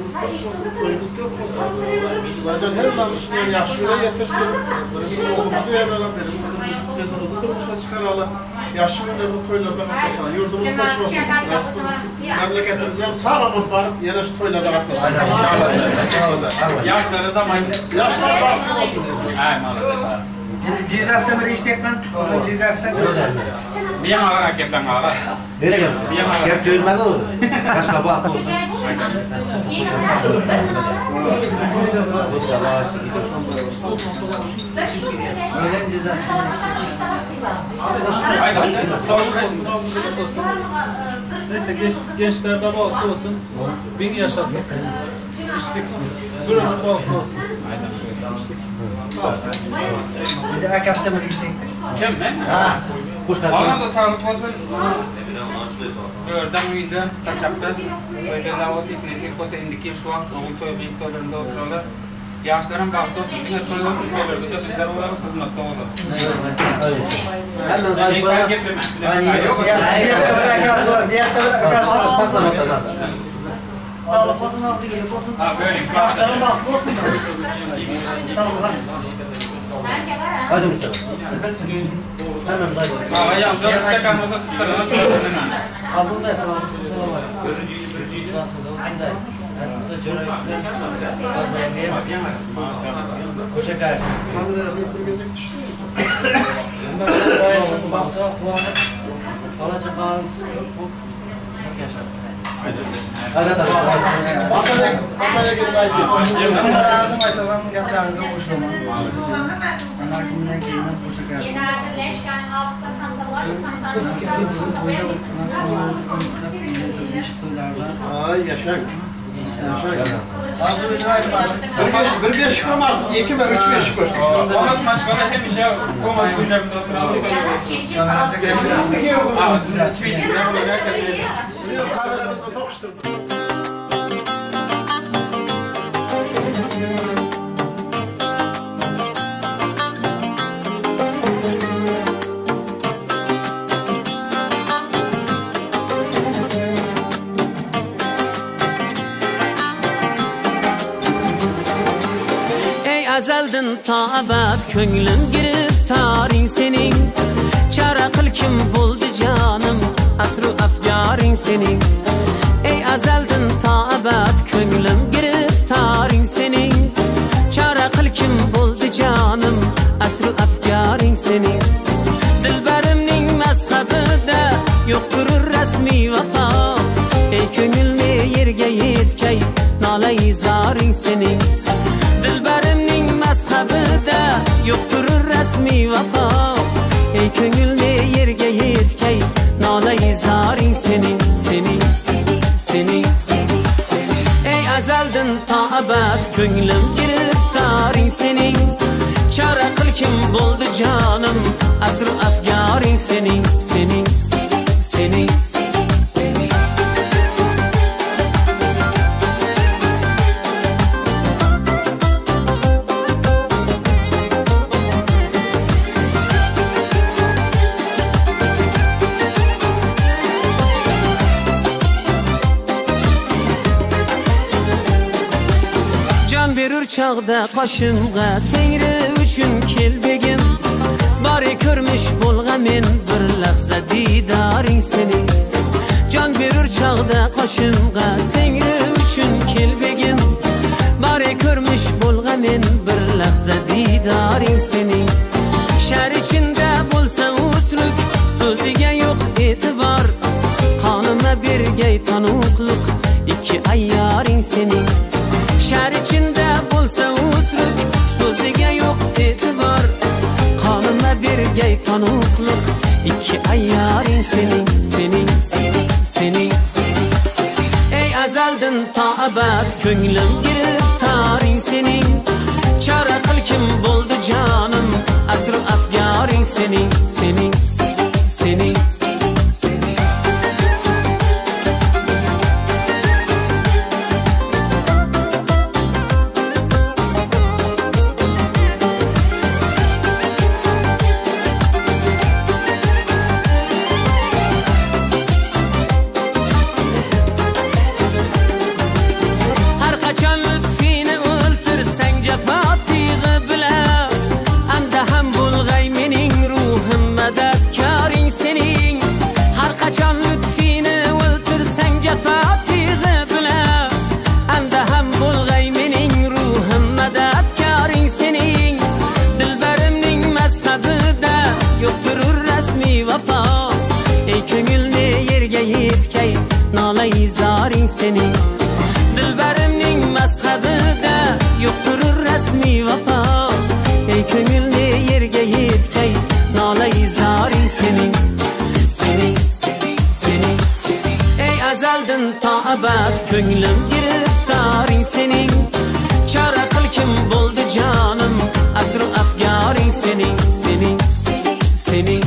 Yurdumuz tinch olsun, to'yimiz ko'p bo'lsin. Xudojon hammamiz shunday yaxshi yo'lga yetirsin. Birimiz o'g'limizni evlanelim, birimiz qizimizni turmushga chiqaralım. Yaxshi kunlar bu to'ylarda qatnashalım. Yurdumuz tinch olsun. Nasib bo'lsa memleketimiz ham sog' omon borib, yana shu to'ylarda qatnashalım. Yaşları da Yoshlar baxtli bo'lsin. Ay, молодец. Endi Jizzaxdan bir eshitayapman. O'zim Jizzaxdan. Biyam ağa kepten ağa. Nereye geldi? Biyam ağa. Kep duyulmadı o. Başka bu aklı olsun. Neden Jizzaxdan? Haydi, sağlık olsun, ağzınıza olsun. Neyse gençler de bahtlı olsun. Bin yaşasın. İçtik. Bir ömür bahtlı olsun. Endi akasidan bir eshitayapman. Kim men? Ha. Ona da sağlık olsun. Ördem uyda, saçakta. To'yda da'vat nesib bo'lsa indiki shu vaqt o'g'il to'y qiz to'ylarida o'tiradilar. Yoshlar ham baxtli olsun, diňe to'y olsun, to'ylarda bizlar bo'ladi, xizmatda bo'ladi. Hemen Bir akasi var, bir yoqda bir akasi var. Sağlık olsun, ağzı gelip olsun. Ha, böyle. Yaşların bahtlı olsun. Tamam, hadi. Hadi Mustafa. Hemen dayı. Ağa, yanında stakan olsa sıktırın. Ha, bunday salam, salam aleyküm. Qo'sha qarshi. Baxtga quvonib, bola chaqangiz ko'p bo'lib yashasin. Hammalarimizni aytilgan gaplarimizga qo'shilaman. Amakimdan keyin ham qo'sha qarshi. Ay yaşa. Bir beşik olmasın, iki ve üç beşik olsun. Komat maşgala hemişe komat günlerinde oturalım. Sizin kameramızı tokuşturduk. Əzəldin ta əbəd könglim giriftaring sening. Chora qil kim bo'ldi jonim, asru afgaring sening. Ey əzəldin ta əbəd könglim giriftaring sening. Chora qil kim bo'ldi jonim, asru afgaring sening. Dilbarimning mazhabida yo'qdir rasmiy vafo. Ey ko'ngilni yerga yetkay, nolai zoring sening. Dilbarimning mazhabida yo'qdir rasmiy vafo. Ey ko'ngilni yerga yetkay, nolai zoring sening, sening, sening, sening. Ey azaldin ta abad ko'nglim giriftoring sening. Chora qil kim bo'ldi jonim, asru afgaring sening, sening, sening, sening. Chog'da qoshimga Tengri uchun kel begim. Bori ko'rmish bo'lgan men bir lahza didoring sening. Jon berur chog'da qoshimga Tengri uchun kel begim. Bori ko'rmish bo'lgan men bir lahza didoring sening. Shar ichinda bo'lsa usruk, so'ziga yo'q e'tibor. Qonimga bergay tonuqliq ikki ayyoring sening. Shar ichinda bo'lsa usruk, so'ziga yo'q e'tibor. Qonimga bergay tonuqliq ikki ayyoring sening, sening, sening. Ey azaldin ta abad ko'nglim giriftoring sening. Chora qil kim bo'ldi jonim, asru afgaring sening, sening, sening, sening. Zaring sening. Dilbarimning mazhabida yo'qdir rasmiy vafo. Ey ko'ngilni yerga yetkay nolai zaring sening. Sening, sening, ey azaldan to abad ko'nglim giriftoring sening. Chora qil kim bo'ldi jonim asru afgoring sening, sening, sening, sening.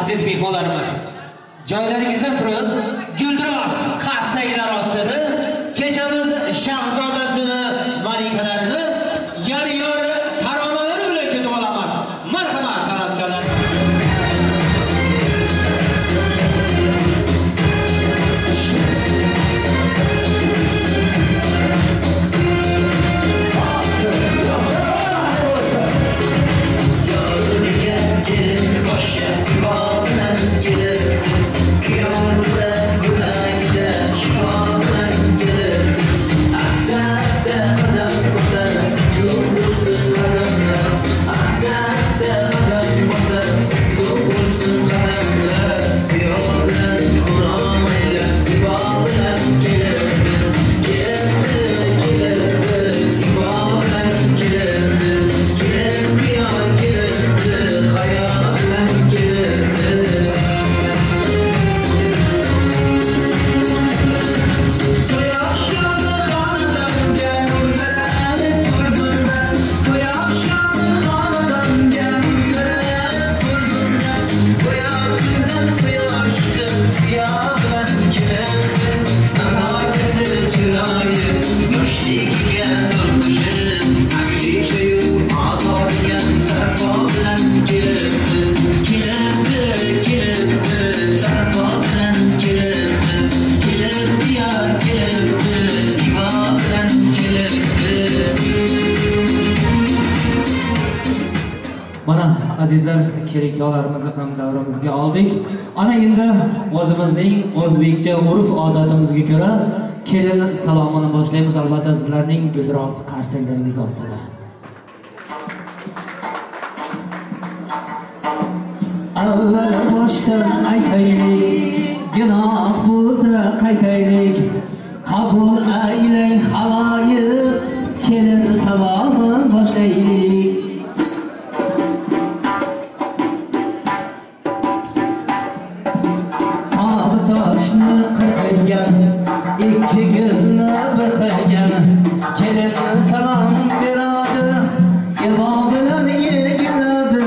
Aziz mehmonlarimiz, joylaringizdan turib, guldiroz qarsaklar ostida kechamiz shahzodasi va malikalarini yor-yor taronalari bilan kutib olamiz. Marhamat san'atkorlar. Azizlar, keraklarimizni ham davramizga oldik. Ana endi o'zimizning o'zbekcha urf-odatimizga ko'ra kelin salomini boshlaymiz, albatta sizlarning gulroz qarsaklaringiz ostida. Avval boshdan aytaylik, gunoh bo'lsa qaytaylik, qabul aylang xaloyiq, kelin salomini boshlaylik. Toshni qirqilgan, ikki gulni bir qilgan, kelin salom beradi, ibo bilan yegiladi.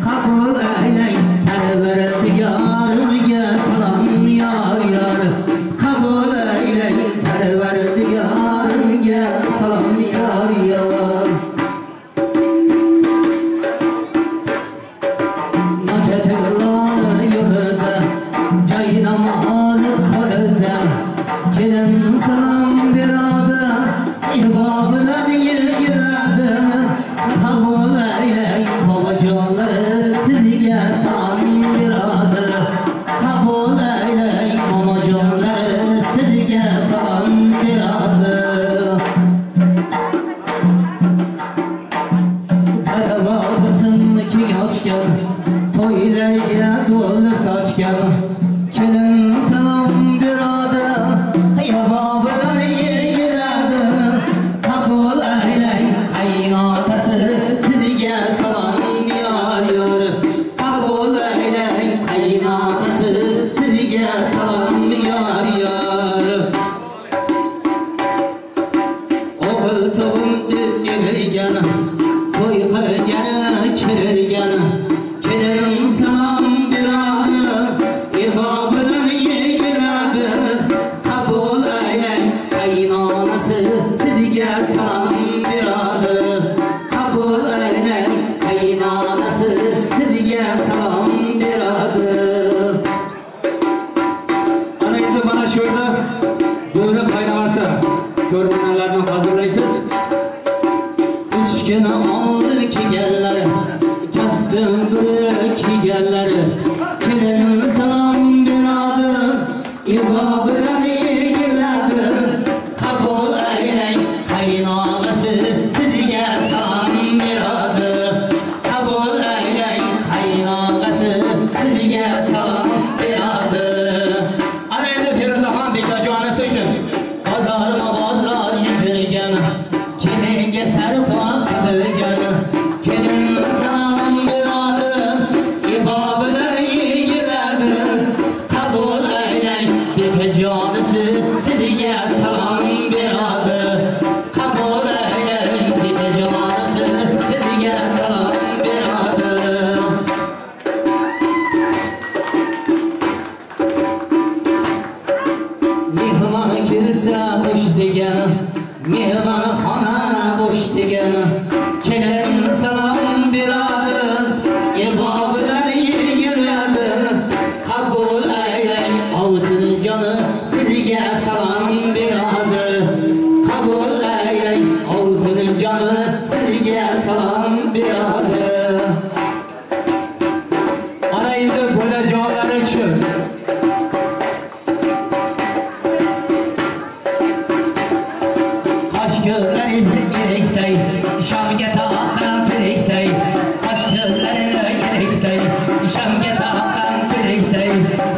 Qabul aylang parvardigorimga salom yor yor, qabul aylang parvardigorimga salom yor yor. Makatulloh yo'lida joy namoz qo'lida, kelin salom beradi, ibo bilan yegiladi. Qabul aylang bobojonlar sizga salom beradi, qabul aylang momojonlar sizga salom beradi. Darvozasini keng ochgan, to'ylarga to'la sochgan, kelin salom beradi, ibo bilan yegiladi. Qabul aylang qaynotasi sizga salom yor yor, qabul aylang qaynotasi sizga salom yor yor. O'g'il tug'im deb erilgan, to'y qilgani kirilgan, kelin salom beradi, ibo bilan yegiladi. Qabul aylang qaynonasi sizga salom beradi, qabul aylang qaynonasi sizga salom beradi. Ana endi mana shu yerda bo'ri qaynog'asi ko'rmanalarni hozirlaysiz. Uch kun oldin kelganlar, kastim biri kelganlar, kelin salom beradi, ibo bilan yegiladi. Qabul aylang qaynog'asi sizga salom beradi, qabul aylang qaynog'asi sizga salom beradi. Ana endi Feruzaxon bekajonisi uchun bozorma bozor yedirgan, kelinga sarpo qilgan, kelin salom beradi, ibo bilan yegiladi. Qabul aylang bekajonisi sizga salom beradi, qabul aylang bekajonisi sizga salom beradi. Degan, mehmonxona bo'sh degan, kelin salom beradi, iboblar yig'iladi, qabul aylang ovsin joni, sizga salom beradi, qabul aylang ovsin joni, sizga salom beradi. Ana endi bolajonlar uchun Şamga taqan tirikday, qosh ko'zlari erikday, shamga taqan tirikday,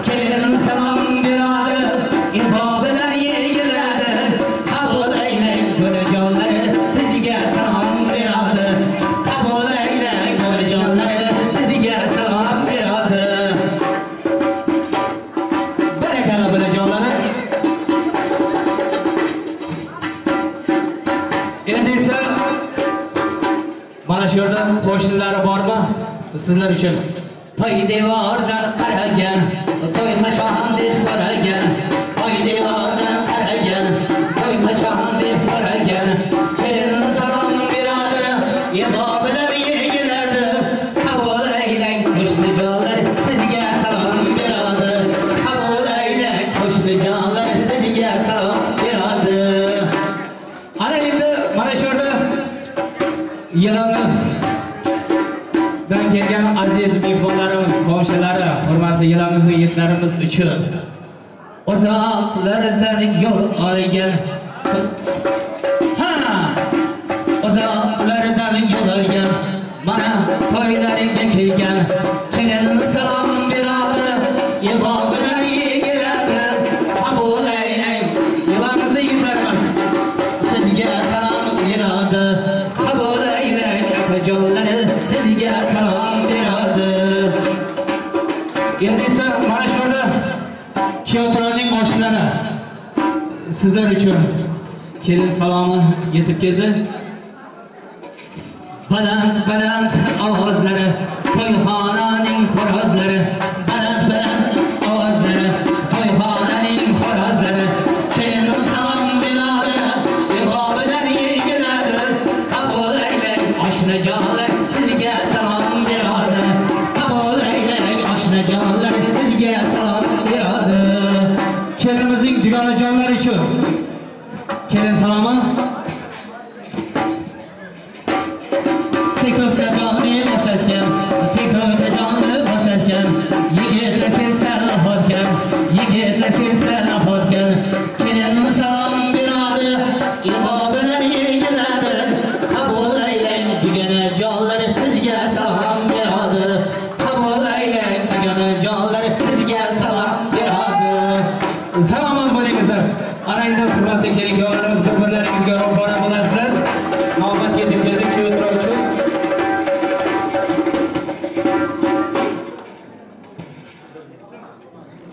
kelin salom beradi, ibobilar yig'iladi, qabul aylang bolajonlar, sizga salom beradi, qabul aylang bolajonlar, sizga salom beradi. Barakalla bolajonlar. Endi esa mana shu yerda qo'shnilari bormi? Sizlar uchun. Toy devordan qaragan, to'y qachon deb so'ragan, toy devordan qaragan, to'y qachon deb so'ragan, kelin salom beradi, ibobilar yig'iladi, qabul aylang qo'shnijonlar, sizga salom beradi, qabul aylang qo'shnijonlar, sizga salom beradi. Ana endi mana shu yerda yilımızdan kelgan aziz mehmonlarimiz, qo'shilari, hurmatli yilimiz yigitlarimiz uchun uzoqlardan yo'l olgan, ha, uzoqlardan yo'l olgan, mana to'ylariga kelgan, kelin salom beradi, ibobilar yig'iladi, qabul aylang yilimizni yigitlarimiz, sizga salom beradi, qabul aylang akajonlar, sizga salom beradi. Endi esa mana shu yerda kuyovturonning oshlari sizlar uchun kelin salomi yetib keldi. Baland baland ovozlari, to'yxonaning xo'rozlari, baland baland ovozlari, to'yxonaning xo'rozlari, kelin salom beradi, ibobilar yig'iladi, qabul aylang oshnajonlar, sizga salom beradi, qabul aylang oshnajonlar, sizga salom beradi. Kelinimizning dugonajonlari uchun kelin salomi. Tek jonni bosh etgan, tek jonni bosh etgan, yigitlar kelsa laf otgan, yigitlar kelsa laf otgan, kelin salom beradi, ibobilar yig'iladi, qabul aylang dugonajonlar, sizga salom beradi, qabul aylang dugonajonlar, sizga salom beradi. Salomat bo'lingizlar. Ana endi hurmatli kelin-kuyovlarimiz, bir-birlaringizga ro'para bo'lasizlar. Navbat yetib keldi kuyovlar uchun.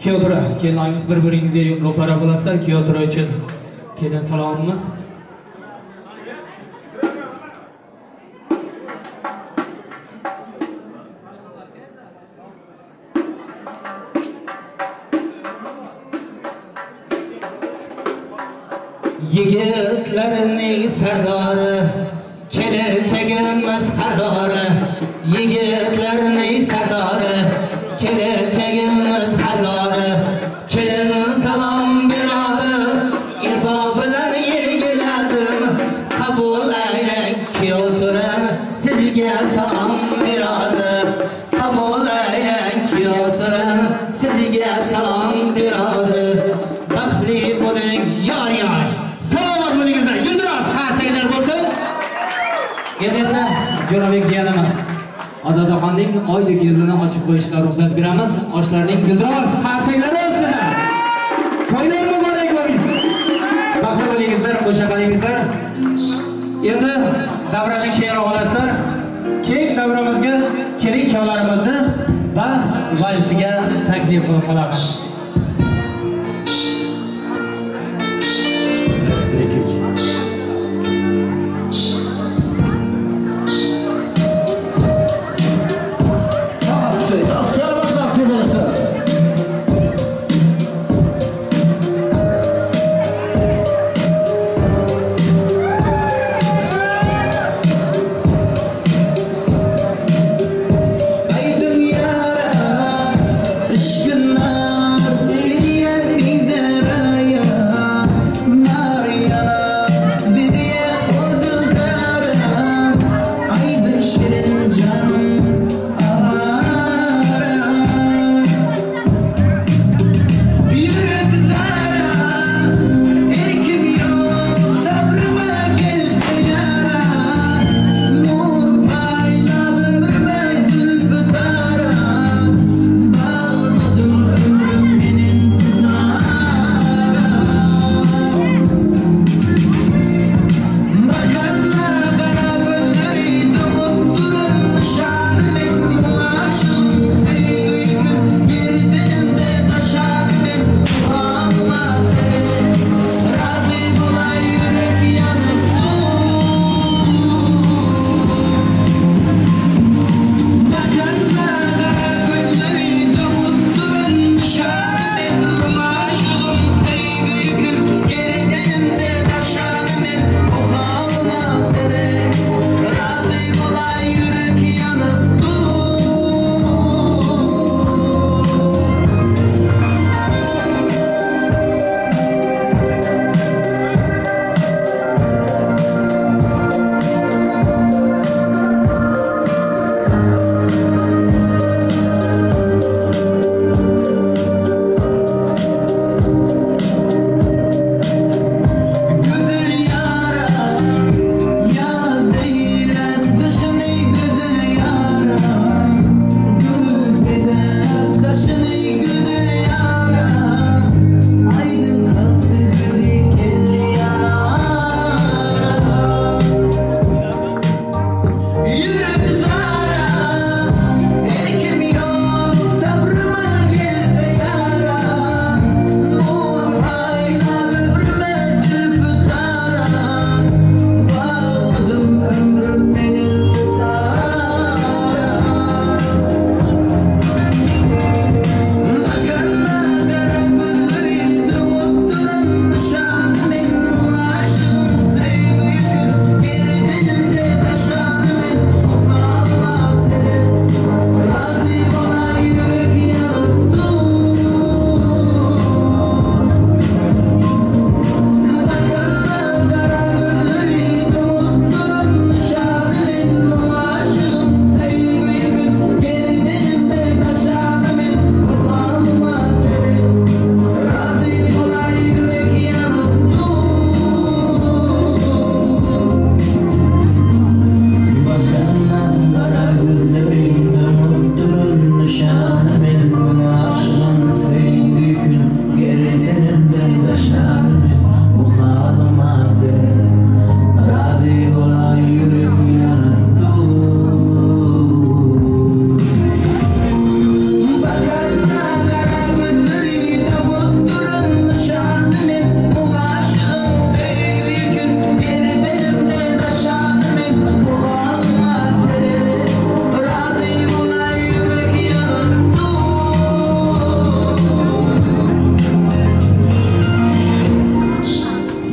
Kuyovtura, kelinlarimiz bir-biringizga ro'para bo'lasizlar. Kuyovtura uchun kelin salomimiz. Yigitlarning sardori, kelajagimiz xardori, yigitlarning sardori, kelajagimiz xardori, kelin salom beradi, ibobilar yig'iladi, qabul aylang kuyovtura, sizga salom beradi, qabul aylang kuyovtura, sizga salom beradi. Baxtli bo'ling yor yor. Salomat bo'lingizlar. Guldiroz qarsaklar bo'lsin. Endi esa Jo'rabek jiyanimiz Ozodaxonning oydek yuzini ochib qo'yishga ruxsat beramiz. Oshlarning guldiroz qarsaklari ustida. To'ylar muborak bo'lsin. Baxtli bo'lingizlar, qo'sha qalingizlar. Endi davrani keyinroq olasizlar. Keng davramizga kelin kuyovlarimizni baxt valsiga taklif qilib qolamiz. Assalamu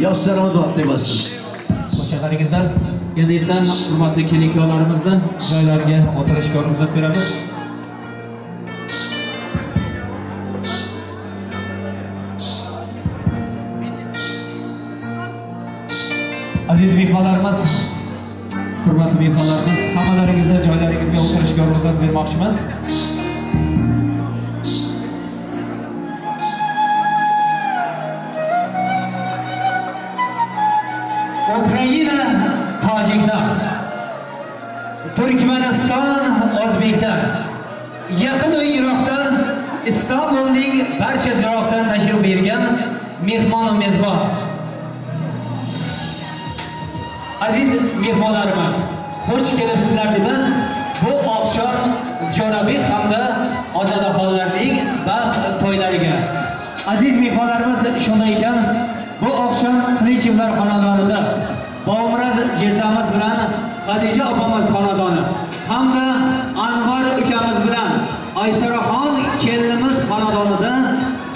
Yoshlarimiz baxtli bo'lsin. Qo'shiqlaringizdan endi esa hurmatli kelin-kuyovlarimizni joylariga o'tirishga ruxsat beramiz. Aziz mehmonlarimiz, hurmatli mehmonlarimiz, hammalaringizni joylaringizga o'tirishga ruxsat bermoqchimiz. Ukraina Tojikdan, Turkmaniston O'zbekdan, yaqin va yiroqdan, Istanbulning barcha jiroqdan tashrif buyurgan mehmon va mezbon. Aziz mehmonlarimiz, xush kelibsizlar deymiz. Bu oqshom Jo'rabek hamda Ozodaxonlarning baxt to'ylariga. Aziz mehmonlarimiz, shunday ekan, bu oqshom Qilichevlar xonadonida Bobomurod jezamiz bilan Xadija opamiz xonadoni hamda Anvar ukamiz bilan Aysaraxon kelinimiz xonadonida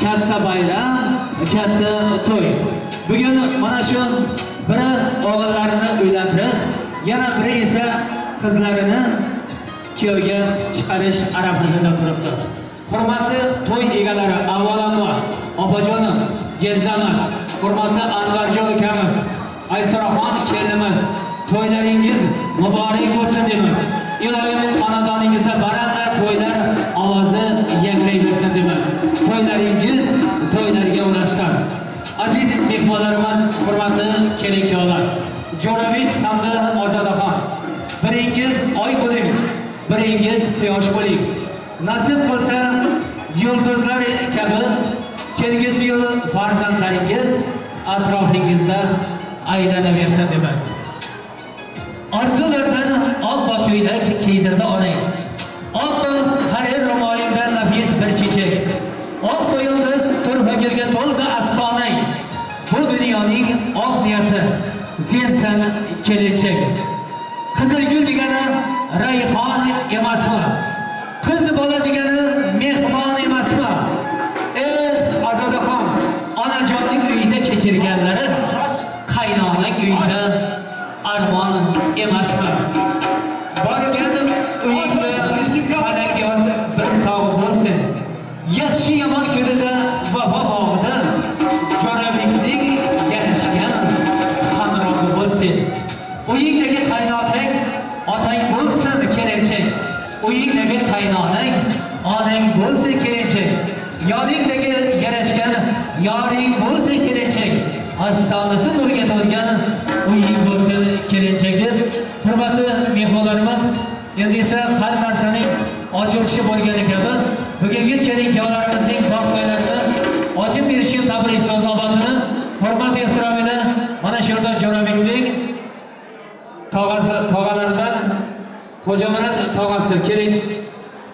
katta bayram, katta to'y. Bugun mana shu biri o'g'illarini uylantirib, yana biri esa qizlarini kuyovga chiqarish arafasida turibdi. Hurmatli to'y egalari, avvalambor opajonim, jezamiz, hurmatli Anvarjon ukamiz, Aysaraxon kelinimiz, to'ylaringiz muborak bo'lsin deymiz. Iloyim xonadoningizda baralla to'ylar ovozi yanglayversin deymiz. To'ylaringiz to'ylarga ulassin. Aziz mehmonlarimiz, hurmatli kelin-kuyovlar, Jo'rabek hamda Ozodaxon, biringiz oy bo'ling, biringiz quyosh bo'ling. Nasib qilsa yulduzlar kabi kelgusi yil farzandlaringiz atrofingizda aylanaversin deymiz. Orzulardan oppoq ko'ylak kiydirdi onang. Oppoq harir ro'molingdan nafis bir chechak. Oq yulduz turfa gulga to'ldi astonang. Bu dunyoning oq niyati sensan kelinchak. Qizil gul degani rayhon emasmi? Qiz bola degani mehmon emasmi? Eh, Ozodaxon, onajonning uyida kechirganlari qaynonaning uyida armon emasmi? Borgan uyingda falak yoz bir tog' bo'lsin. Yaxshi yomon kunida vafo bog'ida Jo'rabekning yarashgan hamrohi bo'lsin. Uyingdagi qaynotang otang bo'lsin kelinchak. Uyingdagi qaynonang onang bo'lsin kelinchak. Yoningdagi yarashgan yoring bo'lsin kelinchak. Ostonasi nurga to'lgan uying bo'lsin kelinchak deb, hurmatli mehmonlarimiz, endi esa har narsaning ochilishi bo'lgani kabi bugungi kelin-kuyovlarimizning baxt to'ylarini ochib berishga tabrik so'z navbatini hurmat ehtirom ila mana shu yerda Jo'rabekning tog'alaridan Xo'jamurod tog'asi, keling,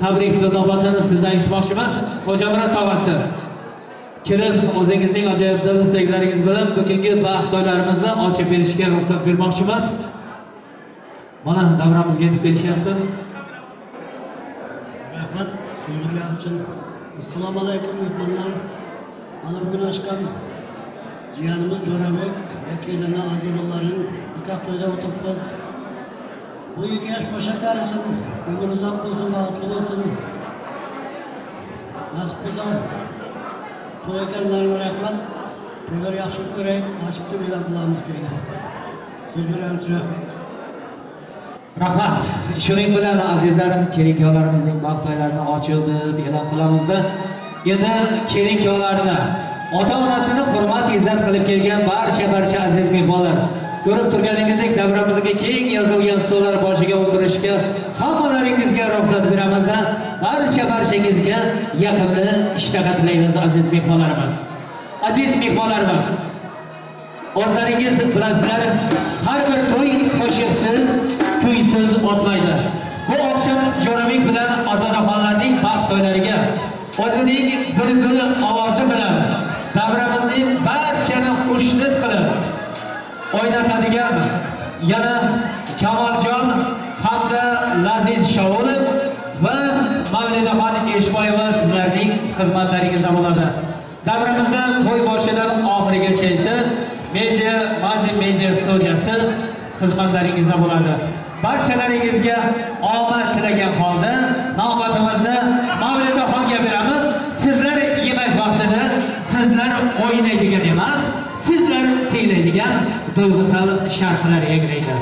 tabrik so'z navbatini sizdan eshitmoqchimiz. Xo'jamurod tog'asi, kelib o'zingizning ajoyib dil istaklaringiz bilan bugungi baxt to'ylarimizni ochib berishga ruxsat bermoqchimiz. Mana davramizga yetib kelishyapti. Rahmat, buyurganlar uchun. Assalomu alaykum mehmonlar. Mana bugun ochgan jiyanimiz Jo'rabek va kelini Azimullohning nikoh to'yida o'tiribmiz. Bu ikki yosh qo'shaklar uchun umr uzoq bo'lsin, baxtli bo'lsin. Nasib bo'lsa to'y ekanlarga rahmat. To'ylar yaxshi o'tkazaylik, ochiq deb e'lon qilamiz to'yni. So'z beramiz. Rahmat. Shuning bilan azizlarim, kelin-kuyovlarimizning baxt to'ylarini ochildi deb e'lon qilamizda. Endi kelin-kuyovlarni ota-onasini hurmat izzat qilib kelgan barcha aziz mehmonlar, ko'rib turganingizdek davramizga keng yozilgan stollar boshiga o'tirishga hammalaringizga ruxsat beramizda. Barchangizga yaqinli ishtaha tilaymiz aziz mehmonlarimiz. Aziz mehmonlarimiz, o'zlaringiz bilasizlar, har bir to'y qo'shiqsiz, kuysiz o'tmaydi. Bu oqshom Jo'rabek bilan Ozodaxonlarning baxt to'ylariga o'zining bulbul ovozi bilan davramizning barchani xushnud qilib o'ynatadigan yana Kamoljon hamda Laziz Shovulov va Mavlidaxon Eshboyeva sizlarning xizmatlaringizda bo'ladi. Davramizda to'y boshidan oxirigacha esa media Media studiyasi xizmatlaringizda bo'ladi. Barchalaringizga omad tilagan holda navbatimizni Mavlidaxonga beramiz. Sizlar yemak vaqtida sizlar o'ynaydigan emas, sizlar tinglaydigan duyg'usal shartlar yangraydi.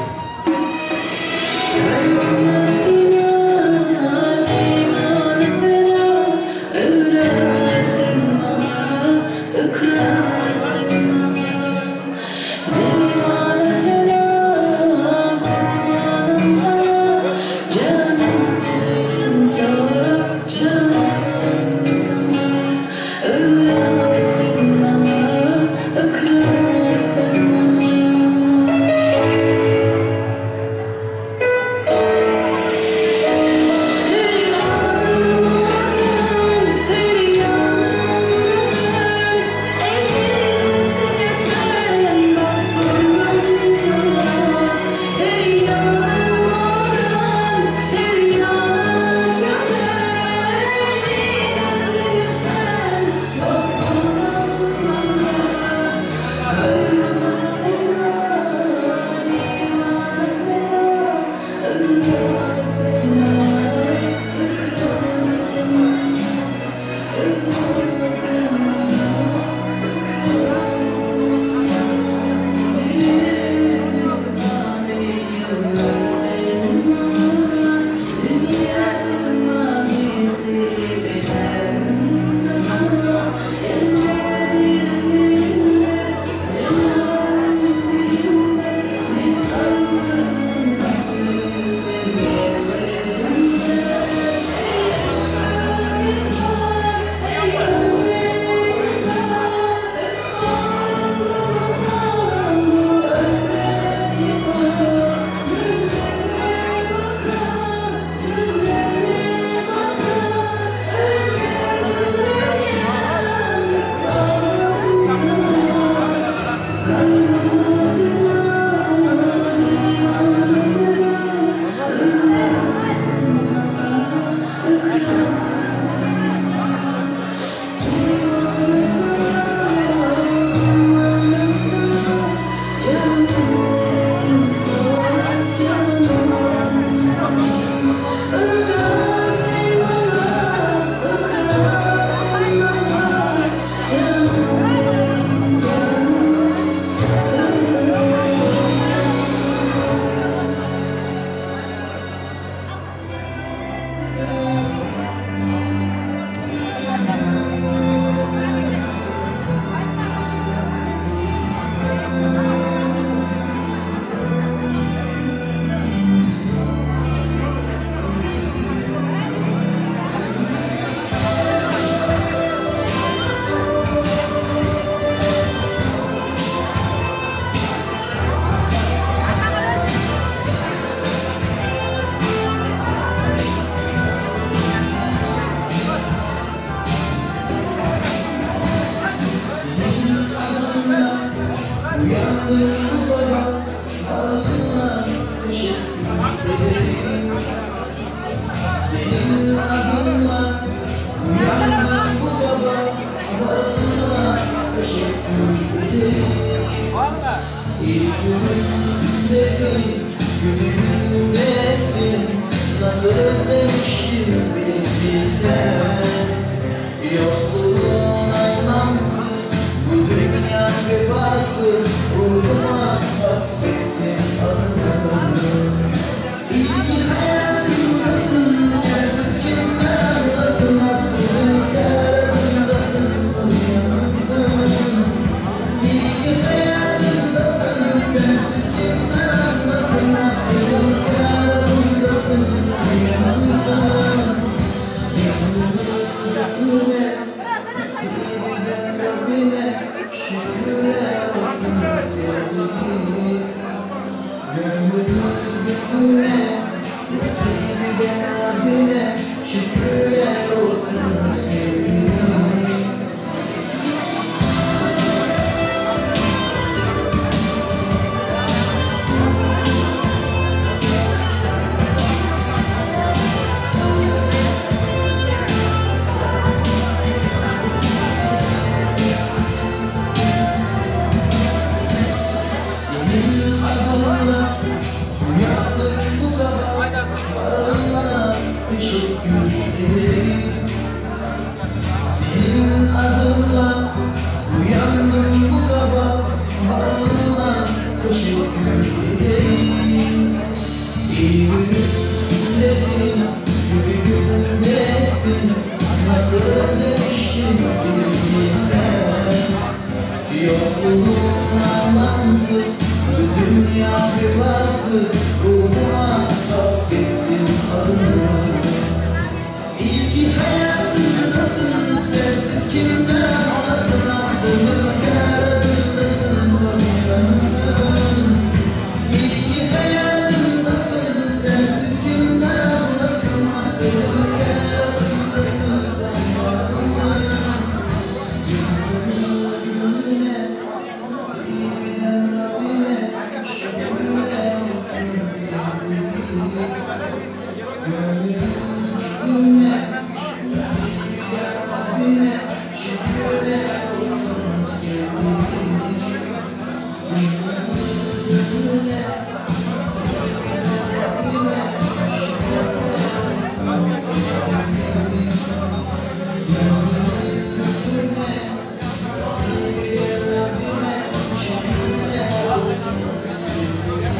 Teşekkür ederim. İyi gündesin, gündesin. Nasıl özlemiştim bir bilsen. Yokluğun anlamsız, bu dünya yuvasız. Ruhuma hapsettim adını. İyi ki hayatımdasın, sensiz kimden olasın? Adını yaratındasın, soruyorsun. İyi ki hayatımdasın, sensiz kimden olasın? Adını yaratındasın, soruyorsun. Gönlüne, nasip eden Rabbime şükürler olsun sevgilim. Gönlüne, nasip eden Rabbime şükürler olsun sevgilim. Gönlüne, nasip eden Rabbime şükürler olsun sevgilim. Gönlüne, nasip eden Rabbime şükürler olsun sevgilim.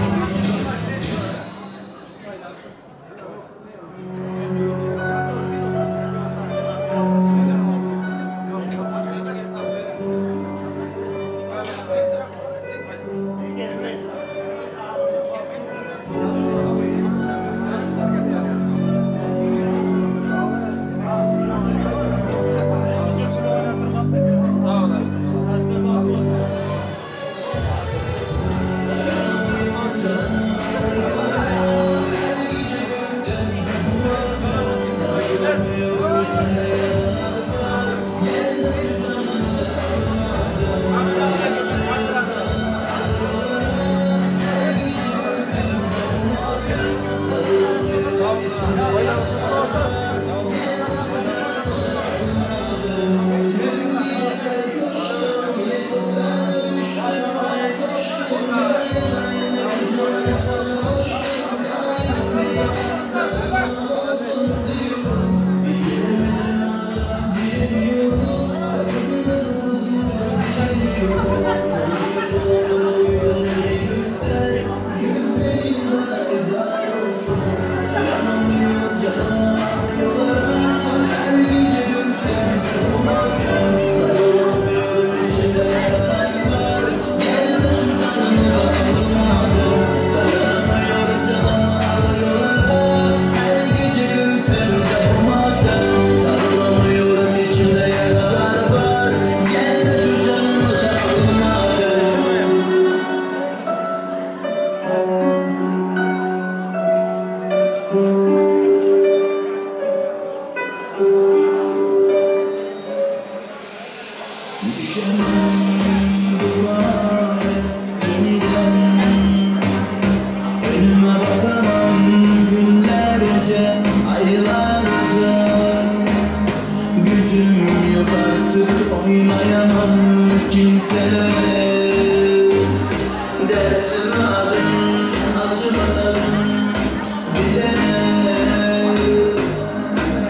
Önüme bakamam günlerce, aylarca. Gücüm yok artık, oynayamam kimselere. Dertime adım atıp atarım bilene.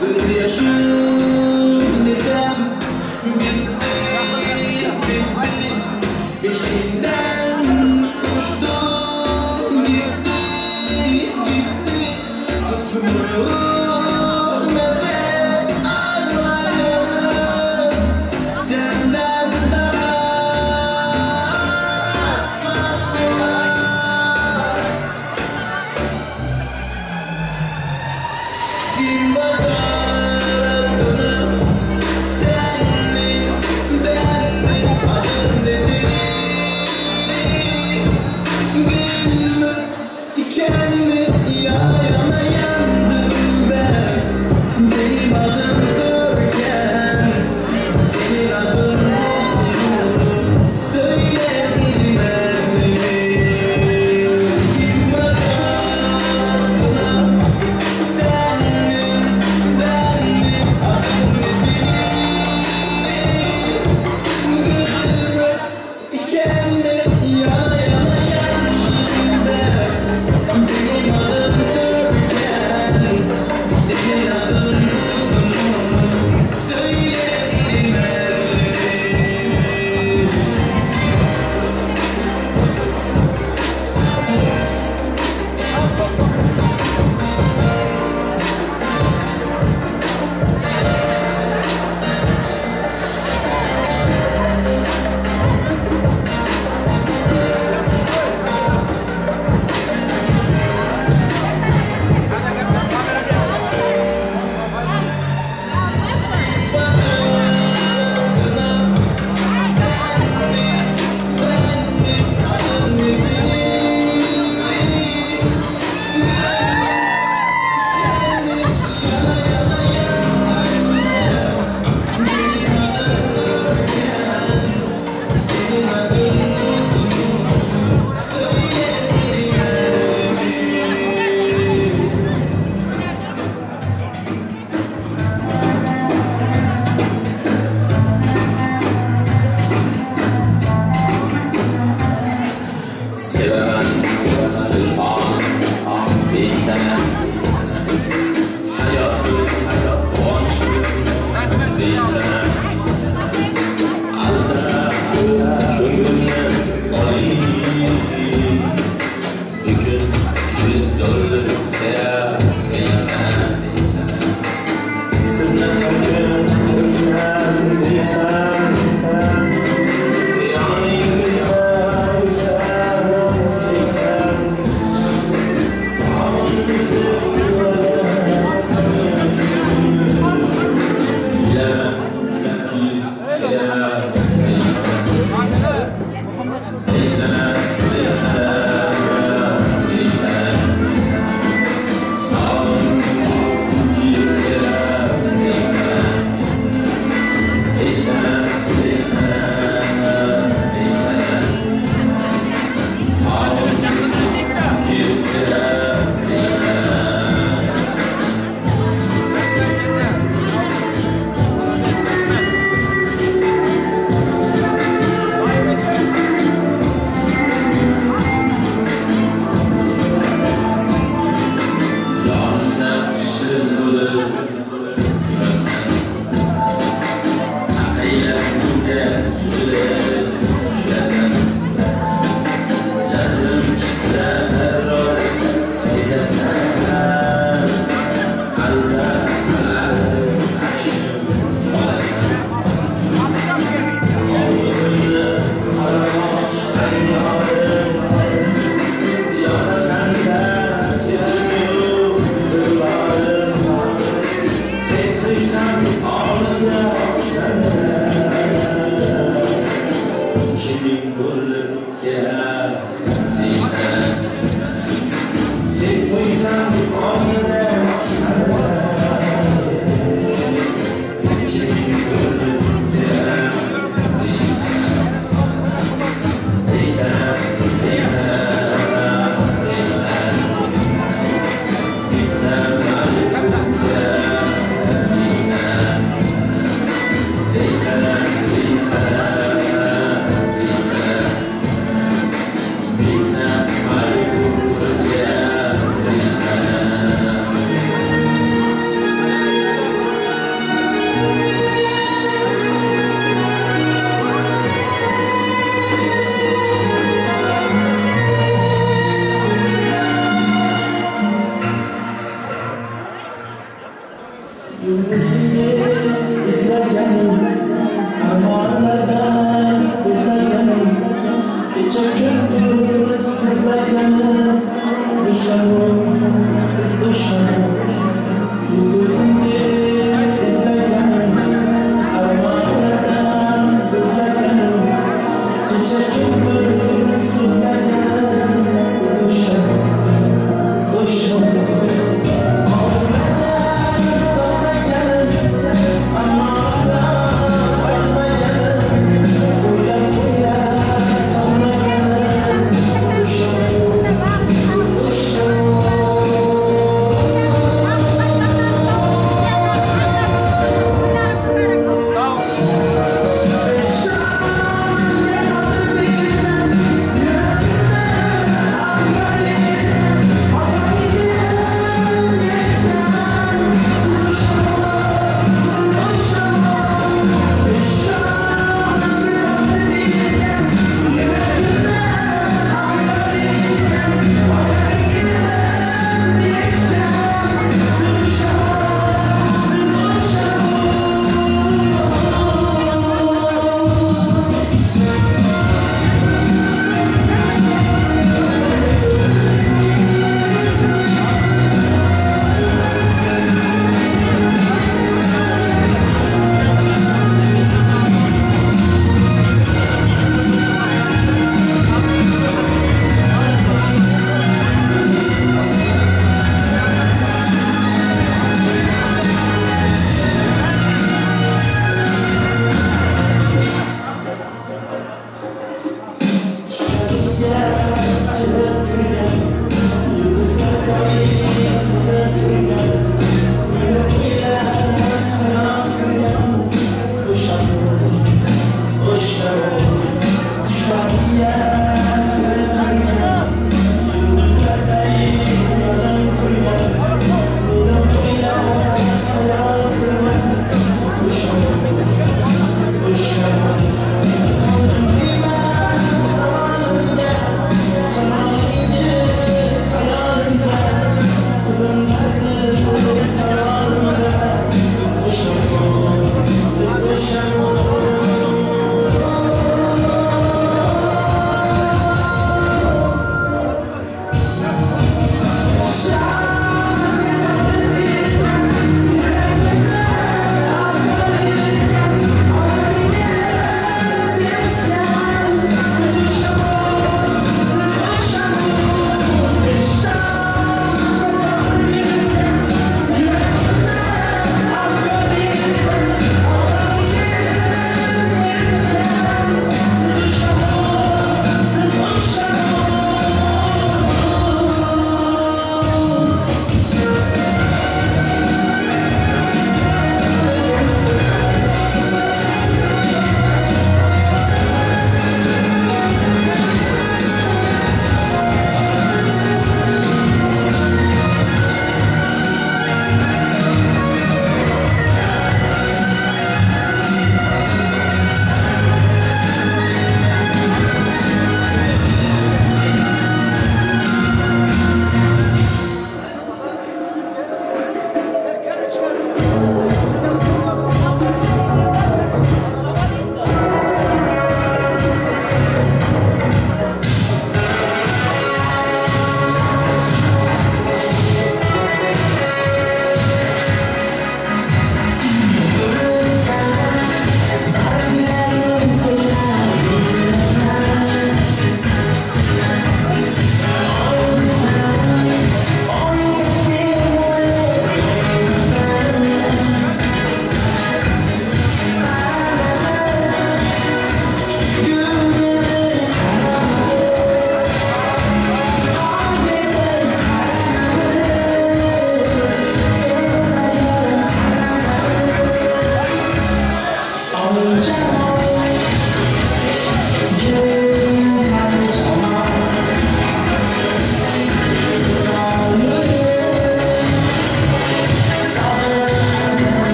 Gözyaşım desem bitti, bitti. Peşinden koştum, gitti, gitti. Tutmuyorum evet, ağlıyorum. Senden daha fazla. Kim bakar adına, sen mi, ben mi, adın ne senin? Gül mü, diken mi, ya yana yandım ben. Benim adım Görkem, senin adın olsun, söyle bilmem mi? Kim bakar adına, sen mi, ben mi, adın ne senin? Gül mü, diken mi, ya yana yandım ben.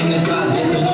Ellerimde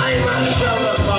Ay maşallah sağ.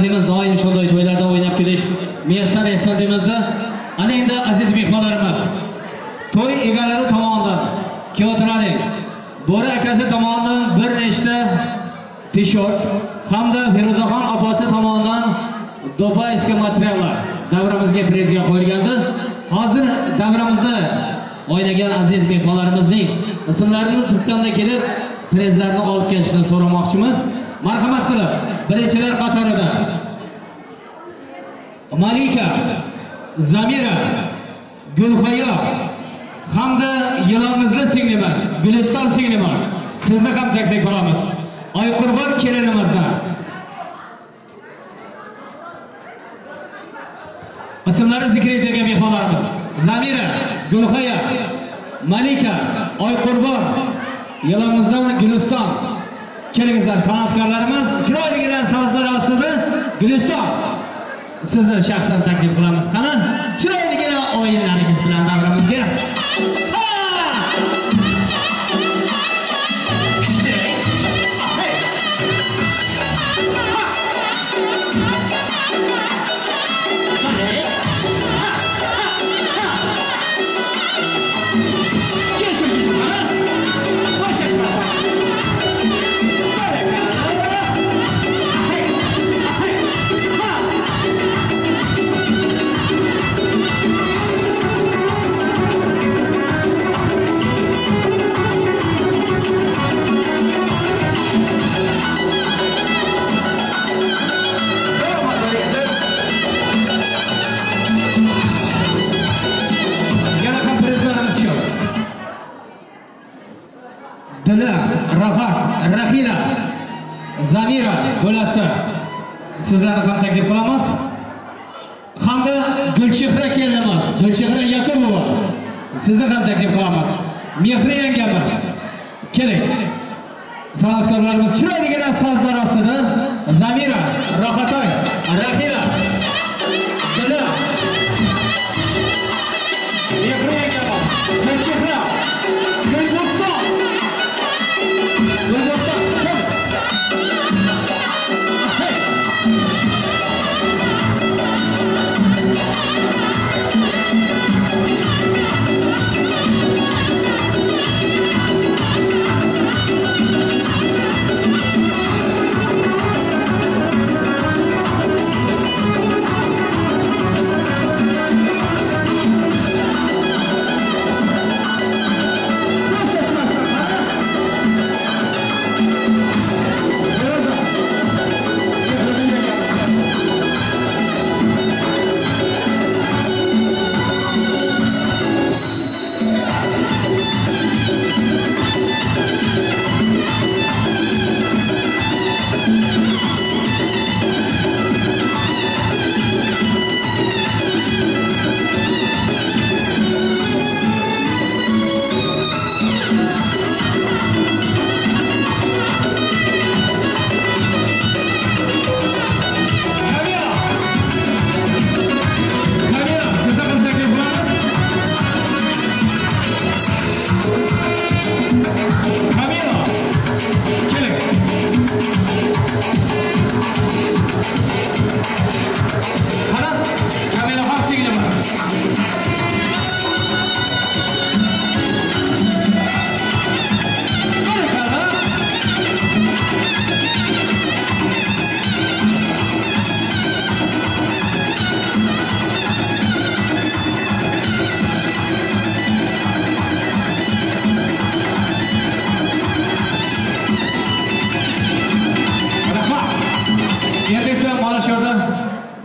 Deymiz, doim shunday to'ylarda o'ynab kelish muyassar etsin deymizda. Ana endi aziz mehmonlarimiz, to'y egalari tomonidan Kyotraning Bo'ri akasi tomonidan bir nechta tishort hamda Feruzaxon opasi tomonidan Dubayskiy materiallar davramizga prizga qo'yilgandi. Hozir davramizda o'ynagan aziz mehmonlarimizning ismlarini tutsanda kelib prizlarni olib kelishini so'ramoqchimiz. Marhamat qilib. Birinchilar qatorida Malika, Zamira, Gulhayo hamda yilonimizli singlimiz, Guliston singlimiz. Sizni ham taklif qilamiz. Oyqurbon kelinimizni. Ismlari zikr etilgan mehmonlarimiz: Zamira, Gulhaya, Malika, Oyqurbon, yilonimizdan Guliston. Kelingizlar san'atkorlarimiz, chiroyligina sozlar ostida Guliston. Sizni shaxsan taklif qilamiz. Qani, chiroyligina o'yinlaringiz bilan davramizga. Rafa, Rahila, Zamira bo'lasi sizlarni ham taklif qilamiz. Hamda Gulchehra kelinimiz, Gulchehra Yakubova sizni ham taklif qilamiz. Mehri yangamiz. Keling. San'atkorlarimiz chiroyligina sozlar ostida Zamira, Rohatoy, Rahila, Dila, Mehri yangamiz, Gulchehra, Gulboston.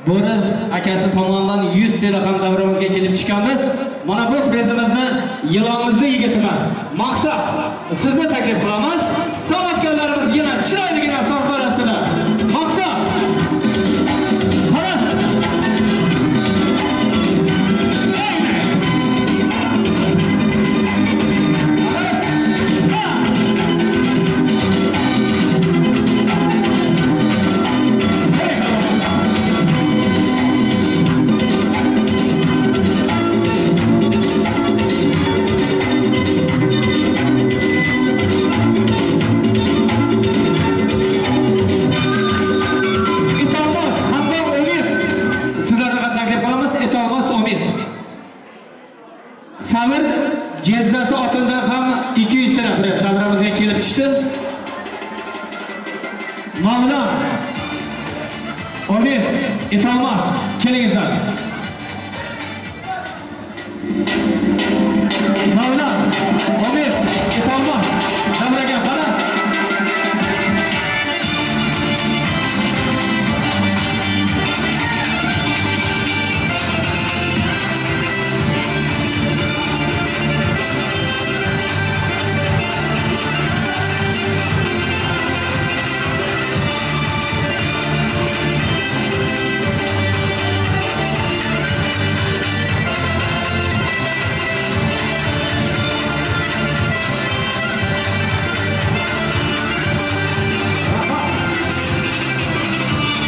Bo'ri akasi tomonidan 100 TL ham davramizga kelib tushgandi. Mana bu prezimizni yilonimizni yigitimiz Maqsad sizni taklif qilamiz. San'atkorlarimiz yana chiroyligina sozlar ostida. Maqsad. Qara. Samir Jezzasi otindan ham 200 TL press davramizga kelib tushdi. Mavlon, Umid, Etolmas, kelingizlar. Mavlon, Umid, Etolmas, davraga qara.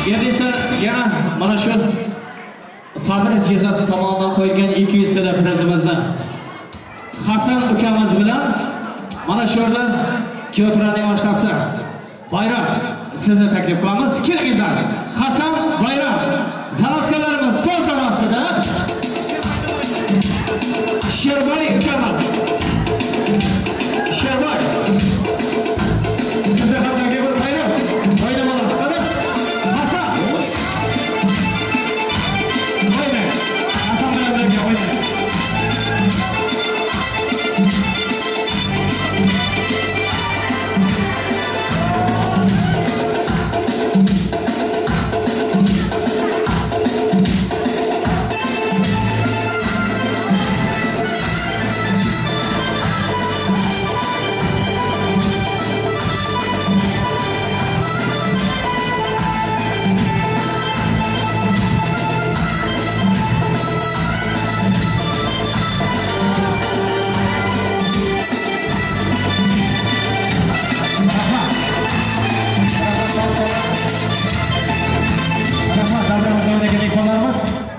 Endi esa yana mana shu Sabr jezasi tomonidan qo'yilgan 200 ta prizimizni Hasan ukamiz bilan mana shu yerda Kiyoturaning oshnasi Bayram sizni taklif qilamiz. Kelingizlar. Hasan Bayram san'atkorlarimiz so'z ostida Sherboy ukamiz. Sherboy. Sizni ham taklif qilamiz. Bayram olasiz. Hasan. O'ynang. Hasan bilan birga o'ynang.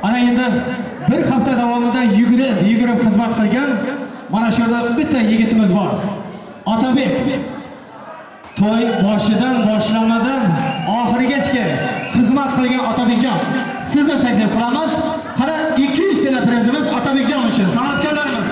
Ana endi bir hafta davomida yugurib xizmat qilgan mana shu yerda bitta yigitimiz bor. Otabek. To'y boshidan boshlamadan oxirigacha xizmat qilgan Otabekjon. Sizni taklif qilamiz. Qara 200 ta prizimiz Otabekjon uchun. San'atkorlarimiz.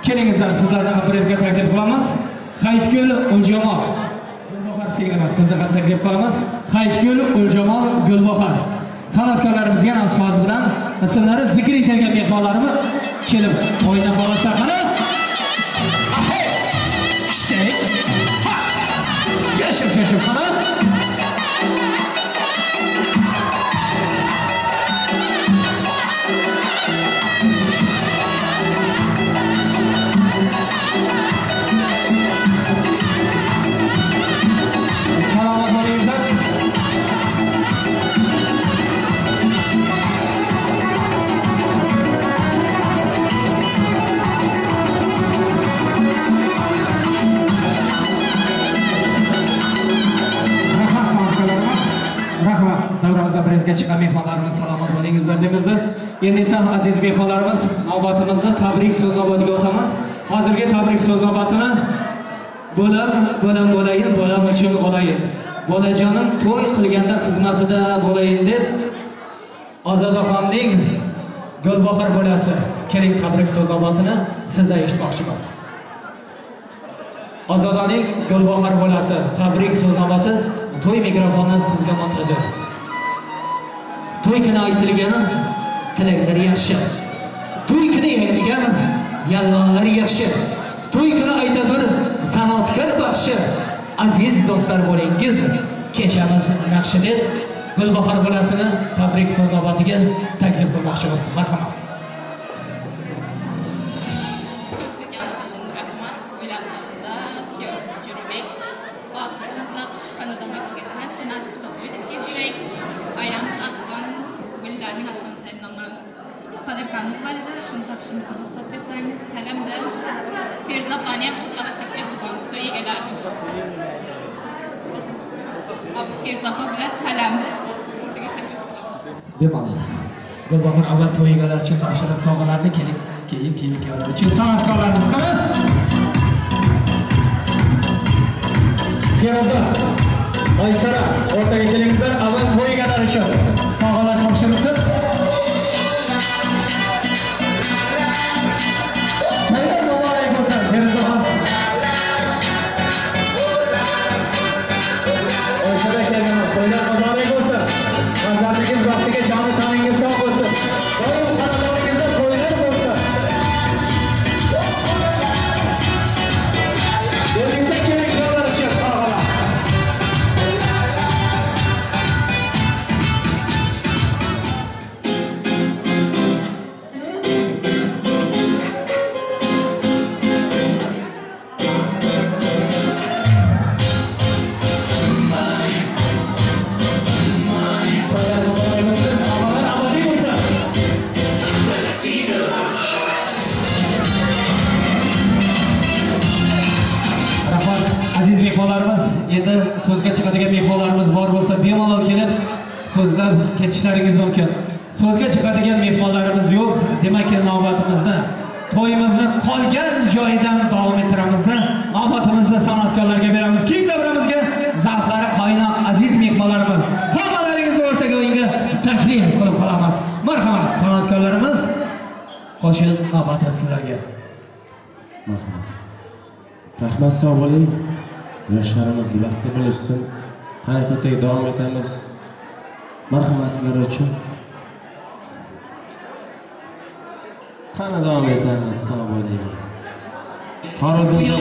Kelingizlar, sizlarni ham prizga taklif qilamiz. Hayitgul Uljamol. Gulbahor singlimiz, sizni ham taklif qilamiz. Hayitgul Uljamol Gulbahor. San'atkorlarimiz yana soz bilan ismlari zikr etilgan mehmonlarimiz kelib o'ynab olasizlar. Qani? Ahay! Ishtek. Ha! Jo'shib, jo'shib, qani? Rahmat. Davramizda prizga chiqqan mehmonlarimiz salomat bo'lingizlar demizdi. Endi esa aziz mehmonlarimiz navbatimizni tabrik so'z navbatiga o'tamiz. Hozirgi tabrik so'z navbatini bo'lam bo'layin, bolam uchun olayin. Bolajonim to'y qilganda xizmatida bo'layin deb Ozodaxonning Gulbahor bolasi. Keling, tabrik so'z navbatini sizdan eshitmoqchimiz. Ozodaning Gulbahor bolasi tabrik so'z navbati to'y mikrofoni sizga muntazir. To'y kuni aytilgan tilaklar yaxshi. To'y kuni aytilgan yalvonlar yaxshi. To'y kuni aytadir san'atkor baxshi. Aziz do'stlar bo'lingiz, kechamiz naqshi deb Gulbahor bolasini tabrik so'z navbatiga taklif qilmoqchimiz. Marhamat. Bemalol. Gulbahor avval to'y egalari uchun topshirgan sovg'alarni keyin keyin kuyovlar uchun san'atkorlarimiz qani? Feruza, Oysara o'rtaga kelingizlar, avval to'y egalari uchun sovg'alar topshirilsin. To'ylar muborak bo'lsin, Feruza xonim. Oysara kelganmiz, to'ylar muborak bo'lsin. Farzandingiz baxtiga, joni taningiz sog' bo'lsin. Doim xonadoningizda Endi so'zga chiqadigan mehmonlarimiz bor bo'lsa, bemalol kelib so'zlab ketishlaringiz mumkin. So'zga chiqadigan mehmonlarimiz yo'q. Demak, navbatimizni to'yimizni qolgan joyidan davom ettiramizda navbatimizni san'atkorlarga beramiz. Keng davramizga zavqlari qaynoq aziz mehmonlarimiz, hammalaringizni o'rtaga o'yinga taklif qilib qolamiz. Marhamat, san'atkorlarimiz, qo'shiq navbati sizlarga. Marhamat. Rahmat, sog' bo'ling. Yoshlarimiz baxtli bo'lishsin. Qani ketdik, davom etamiz. Marhamat sizlar uchun. Qani davom etamiz, sog' bo'ling. Xorazmda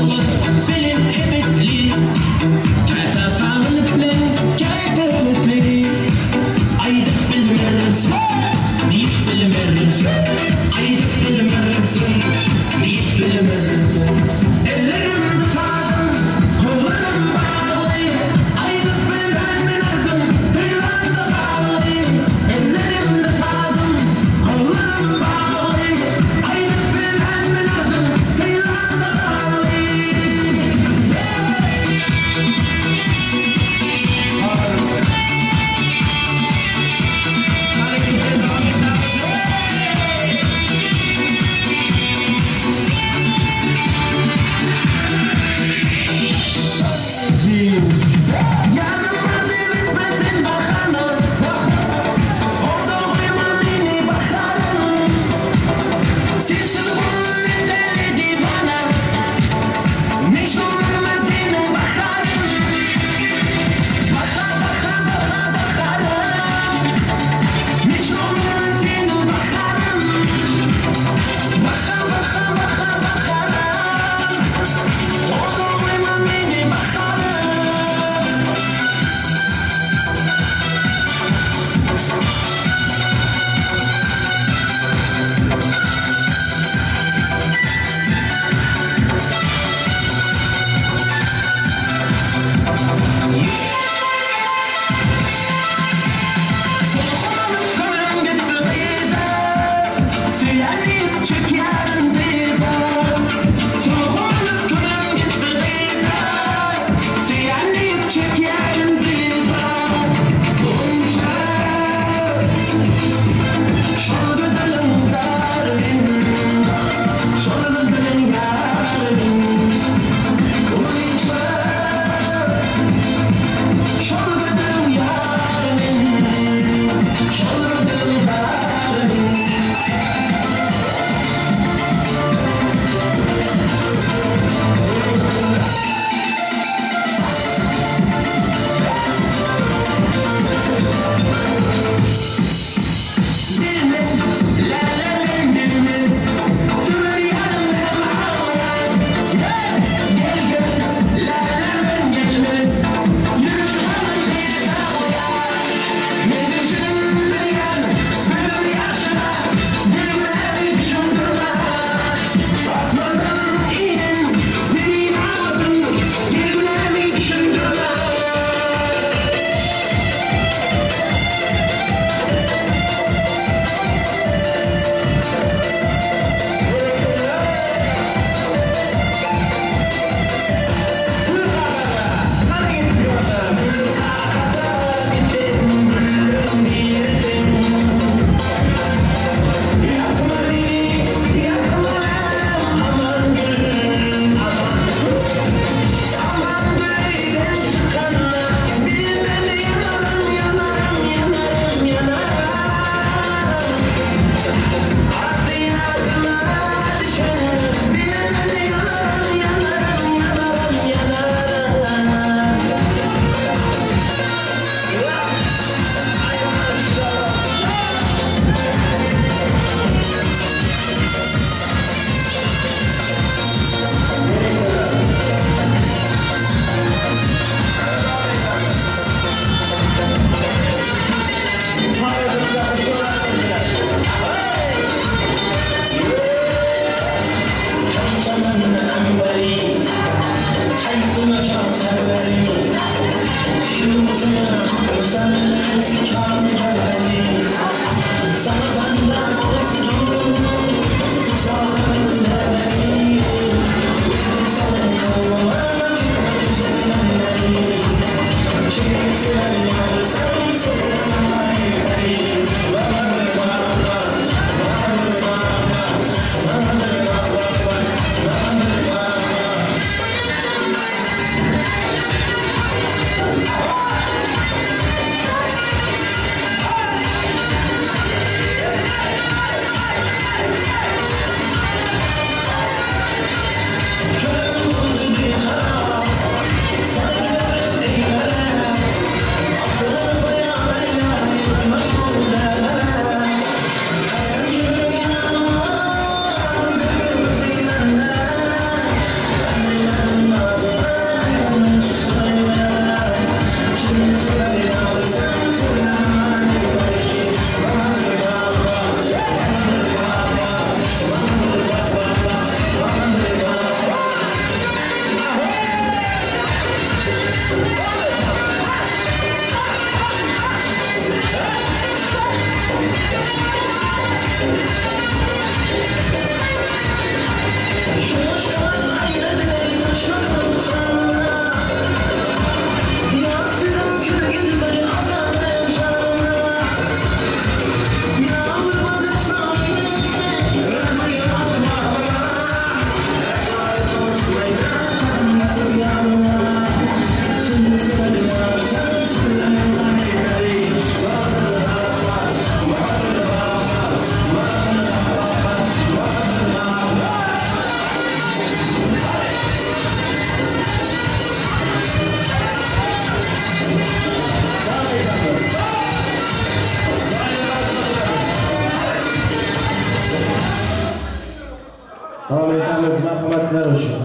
Davom etamiz, marhamat sizlar uchun.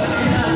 Thank you.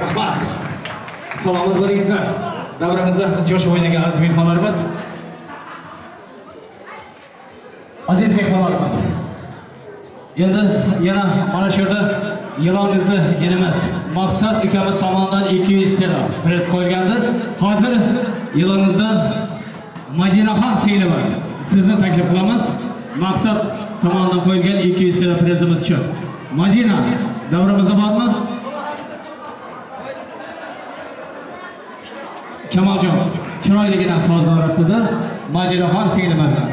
Rahmat. Salomat bo'lingizlar. Davramizda jo'shib o'ynagan aziz mehmonlarimiz. Aziz mehmonlarimiz. Endi yana mana shu yerda yilongizni yerimiz Maqsad ukamiz tomonidan 200 TL press qo'yilgandi. Hozir yilongizni Madinaxon singlimiz sizni taklif qilamiz. Maqsad tomonidan qo'yilgan 200 TL prezimiz uchun. Madina davramizda bormi? Kamoljon chiroyligina soz orasida Madinaxon singlimizdan.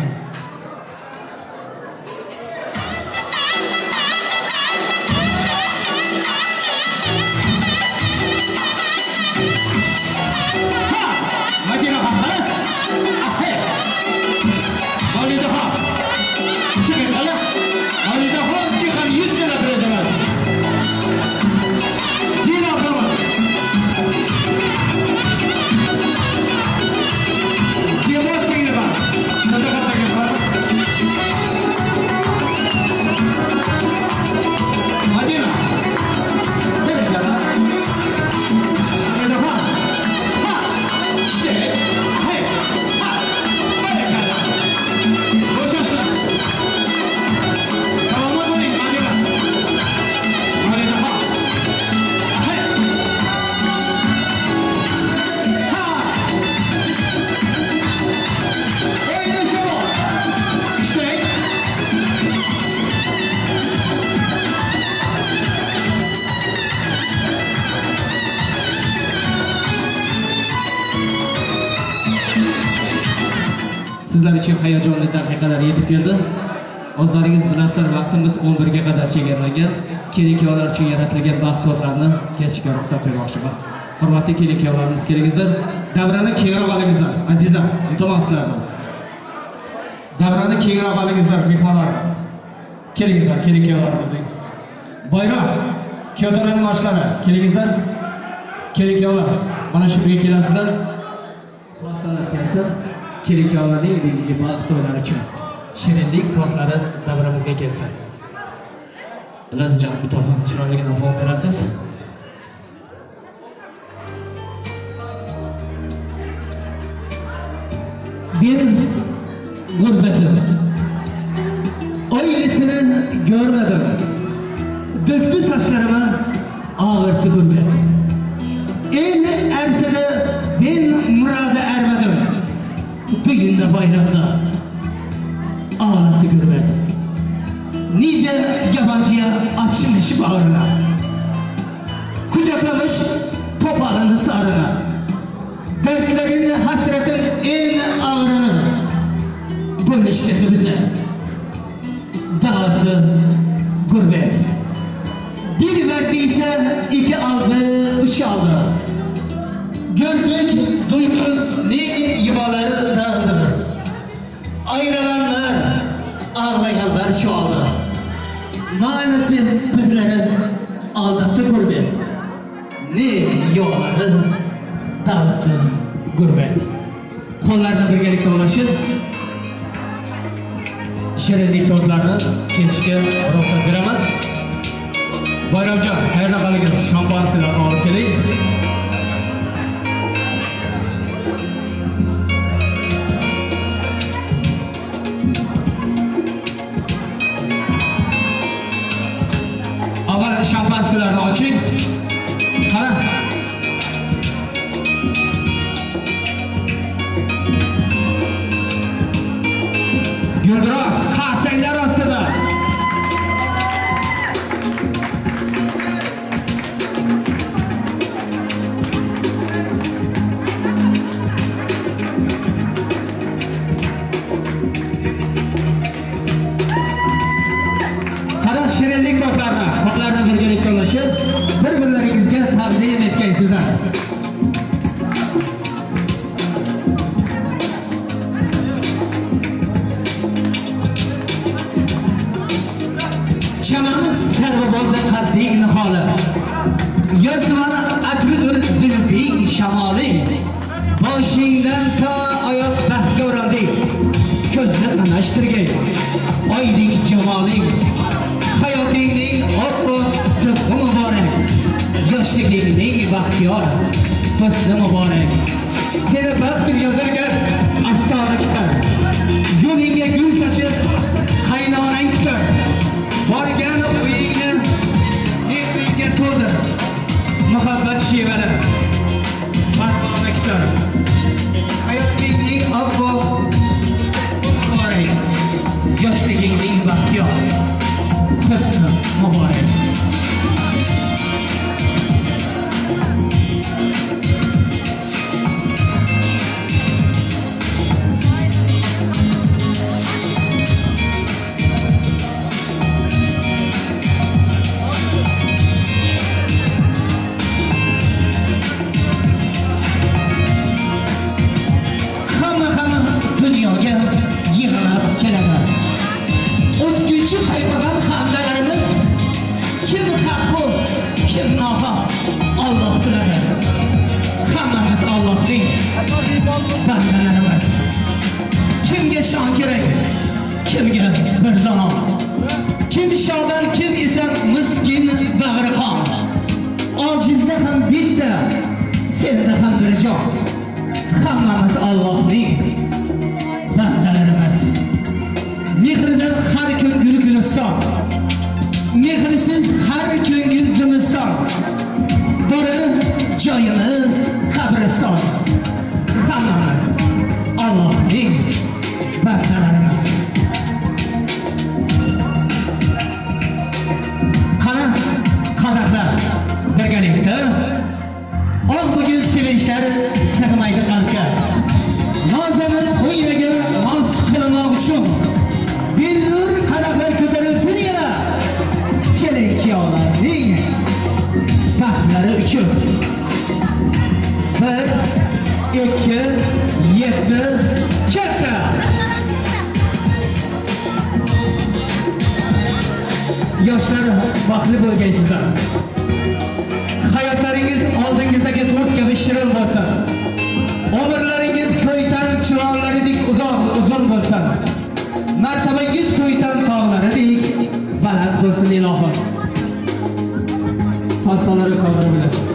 Sizlar uchun hayajonli daqiqalar yetib keldi. O'zlaringiz bilasizlar, vaqtimiz 11 ga qadar chegaralangan. Kelin-kuyovlar uchun yaratilgan baxt tortlarini kesishga ruxsat bermoqchimiz. Hurmatli kelin-kuyovlarimiz, kelingizlar. Davrani kengroq olingizlar, azizlar, iltimos sizlardan. Davrani kengroq olingizlar, mehmonlarimiz. Kelingizlar, kelin-kuyovlarimizning. Bayram, kuyovlarning oshlari, kelingizlar. Kelin-kuyovlar, mana shu yerga kelasizlar. Pastalar kelsin. Kelin-kuyovlarning bugungi baxt to'ylari uchun shirinlik tortlari davramizga kelsin. Lazizjon, bitta chiroyligini fon berasiz. Bir gurbetim, öylesini görmedim. Döktü saçlarımı, ağırttı gurbet. El erse de ben murada ermedim. Düğünde bayramda ağlattı gurbet. Nice yabancıya açmış bağrına, kucaklamış topağını sarına. Dertlerin, hasretin en ağırını bölüştürdü bize, dağıttı gurbet. Bir verdiyse iki aldı, üç aldı. Gördük, duyduk, ne yuvaları dağıldı. Ayrılanlar, ağlayanlar çoğaldı. Maalesef bizleri aldattı gurbet. Ne yuvaları dağıttı gurbet. Qo'llarni birgalikda ulashib, shirinlik tortlarni kesishga ruxsat beramiz. Bayramjon, qayerda qoldingiz? Shampanskilarni olib keling. Avval şampanskilarni oching. Qara. Guldiroz qarsanglar ostida. Qara shirinlik tortlarni, qo'llarni birgalikda ulashib, bir-birlaringizga taqdim etgaysizlar. Chaman sarvi bo'ldi qadding niholi. Yozmani atridur zulfing shamoli. Boshingdan to oyoq baxtga o'raldik. Ko'zni qamashtirgay oyding jamoling. Hayotingning oppoq subhi muborak. Yosh Yoshligingning baxtiyor, husni muborak. Seni baxt yozargan astona kutar. Yo'lingga gul sochib qaynonang kutar. Borgan uyingni mehringga to'ldir. Muhabbat shevari mardona kutar. Hayotingning oppoq muborak. Yoshligingning baxtiyor, husni muborak. Dunyoga yig'ilib keladi. O'tkinchi qaytag'an xandalarimiz kim haqqu, kim nohaq Alloh biladi. Hammamiz Allohning bandalarimiz. Kimga shon kerak, kimga bir zamon. Kim shodon, kim esa miskin bag'ri qon. Ojizda ham bitta, senda ham bir jon. Hammamiz Allohning bandalarimiz. Mehridan har kun gul guliston, mehrsiz har kungi zimiston. Borar joyimiz qabriston. Hammamiz Allohning bandalarimiz. Qani qadahlar birgalikda oxirgi sevinchlar sig'maydi qalbga. Nozanin o'ynaga noz qilmoq uchun billur qadahlar ko'tarilsin yana kelin kuyovlarning baxtlari uchun. 1 2 7 katta. Yoshlar baxtli bo'lgaysizlar. Hayotlaringiz oldingizdagi to'rt kabi shirin bo'lsin. Umrlaringiz ko'ytan chiroqlaridek uzoq uzun bo'lsin. Martabangiz ko'ytan tog'laridek baland bo'lsin ilohim. Pastalari qoldirib bilasiz.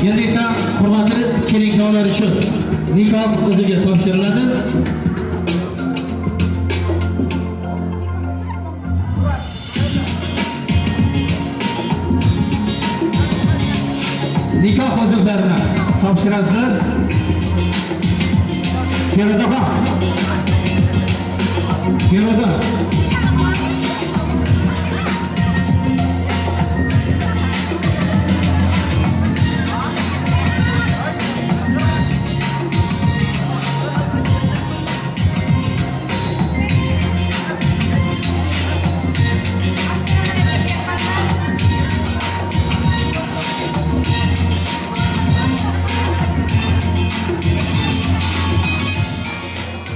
Endilikda hurmatli kelin-kuyovlar uchun nikoh o'ziga topshiriladi. Nikoh uzuklarini topshirasizlar. Feruzaxon. Feruza.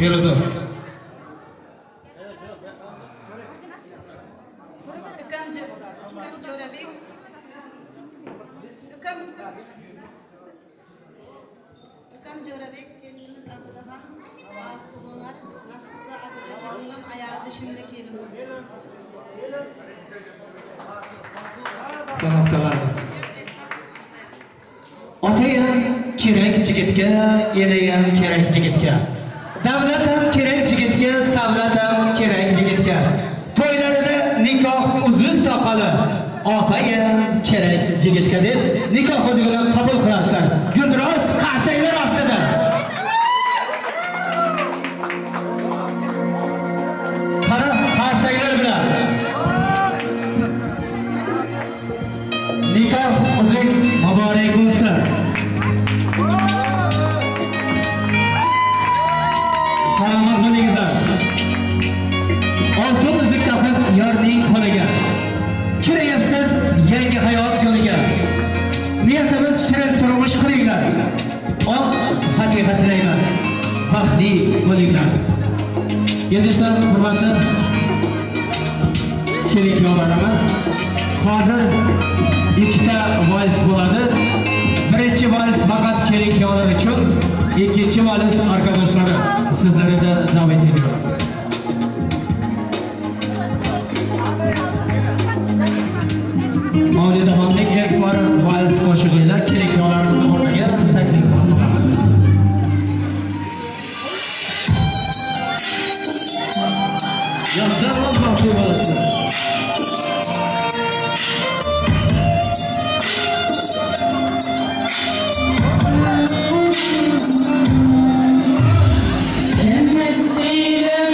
Feruza. Ukam Jo'rabek. Ukam Jo'rabek kelinimiz Azodaxon baxtli bo'lar. Nasib qilsa Azoda kelinim oyog'i shimli kelinimiz. San'atkorlarimiz. Otayam kerak yigitga, enayam kerak yigitga. Davlat ham kerak yigitga, savlat ham kerak yigitga. To'ylarida nikoh uzuk toqali, opayam kerak yigitga deb nikoh uzugini qabul qilasizlar. Guldiroz qarsaklar ostida. Qara qarsaklar bilan nikoh uzuk muborak bo'lsin. Salomat bo'lingizlar. Oltin uzuk taqib yorning qo'liga. Kirayapsiz yangi hayot yo'liga. Niyatimiz shirin turmush quringlar. Oq haqiqat tilaymiz. Baxtli bo'linglar. Endi esa hurmatli kelin-kuyovlarimiz. Hozir ikkita vals bo'ladi. Birinchi vals faqat kelin-kuyovlar uchun, ikkinchi vals arkadaşları sizlere de davet ediyoruz. Mavlidaxonning ilk bor vals qo'shig'iyla kelin-kuyovlarimizni o'rtaga taklif qilamiz. Yoshlar baxtli bo'lsin. Cennet ile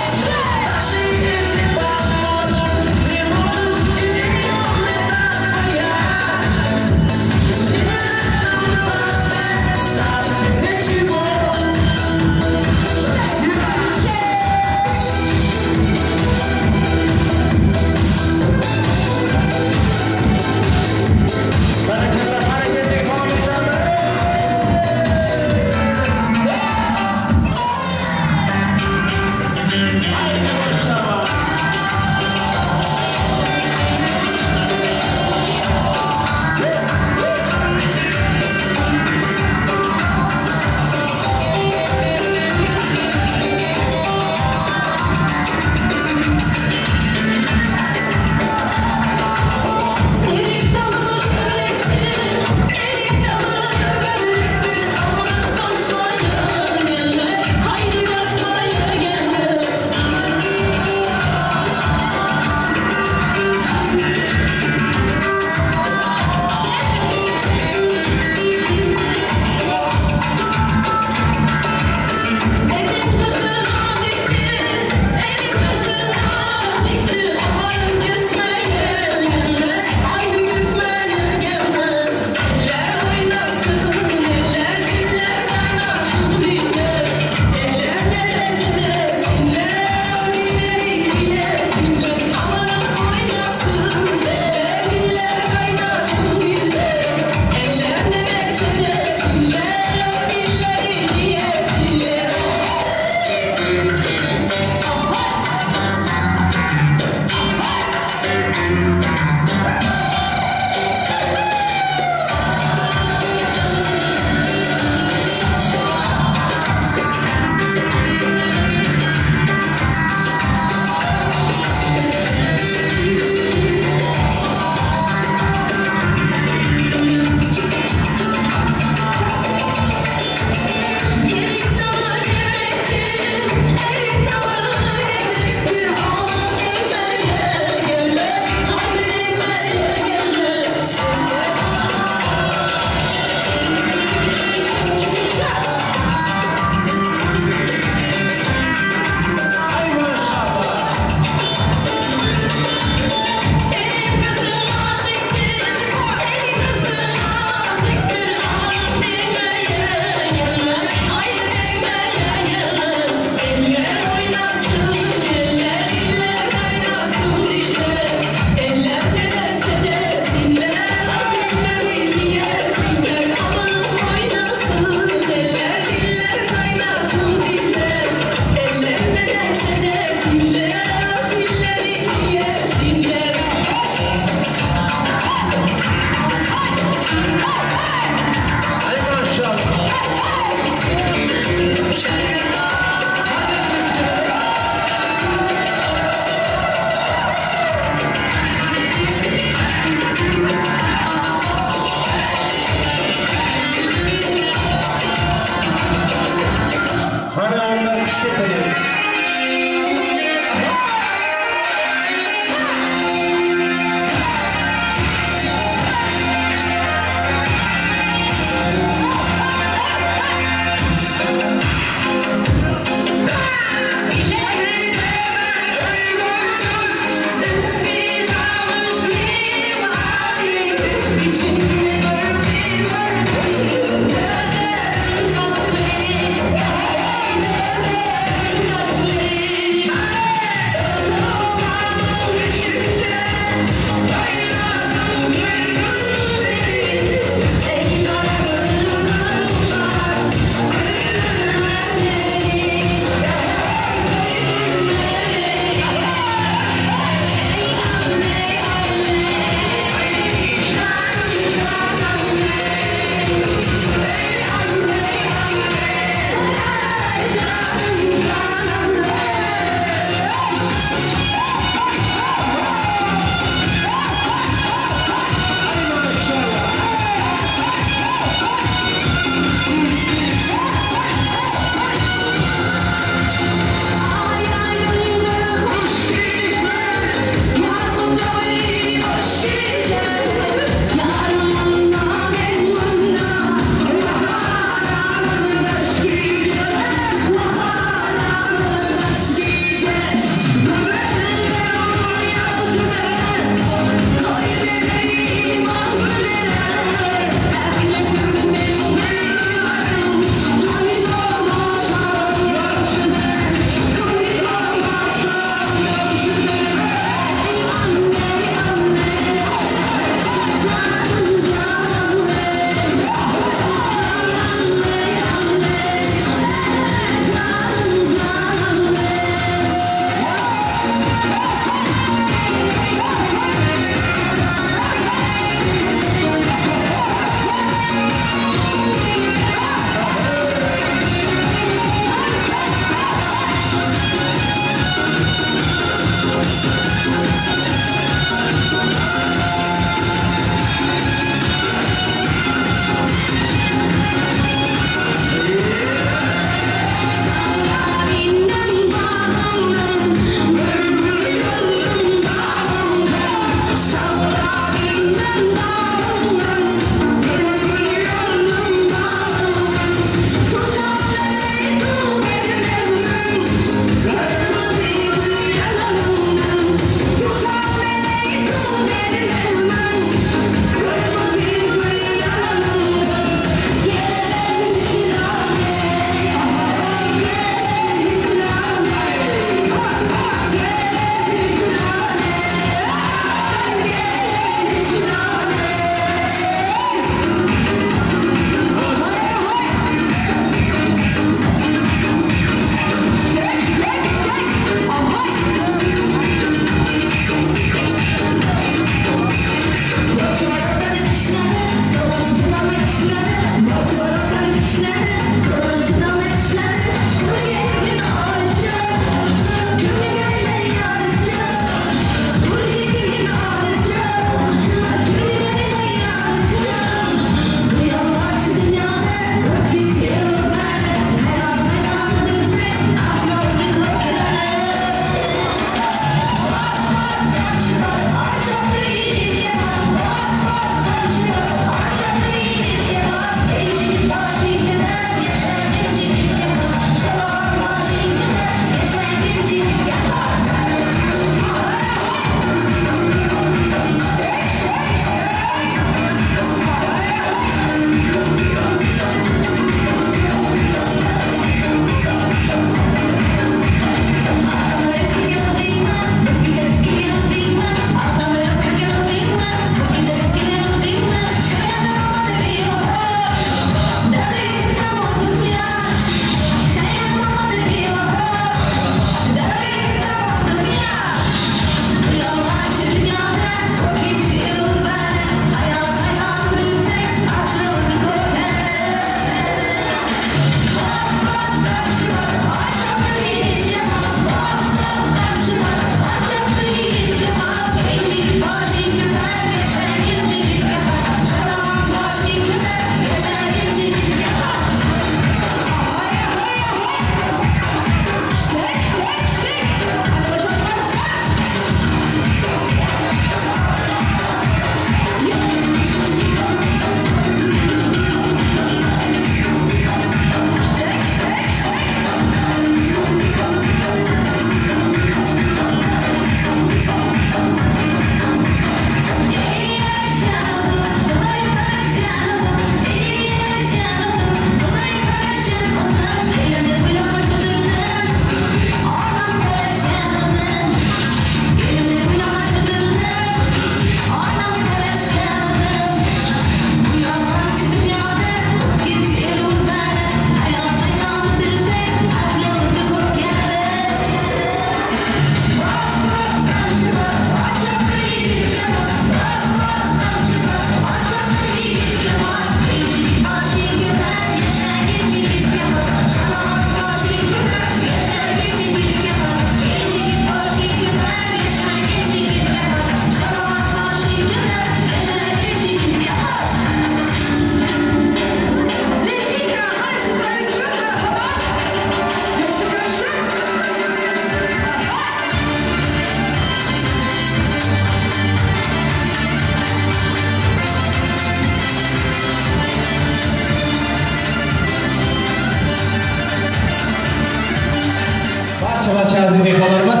Barcha aziz mehmonlarimiz.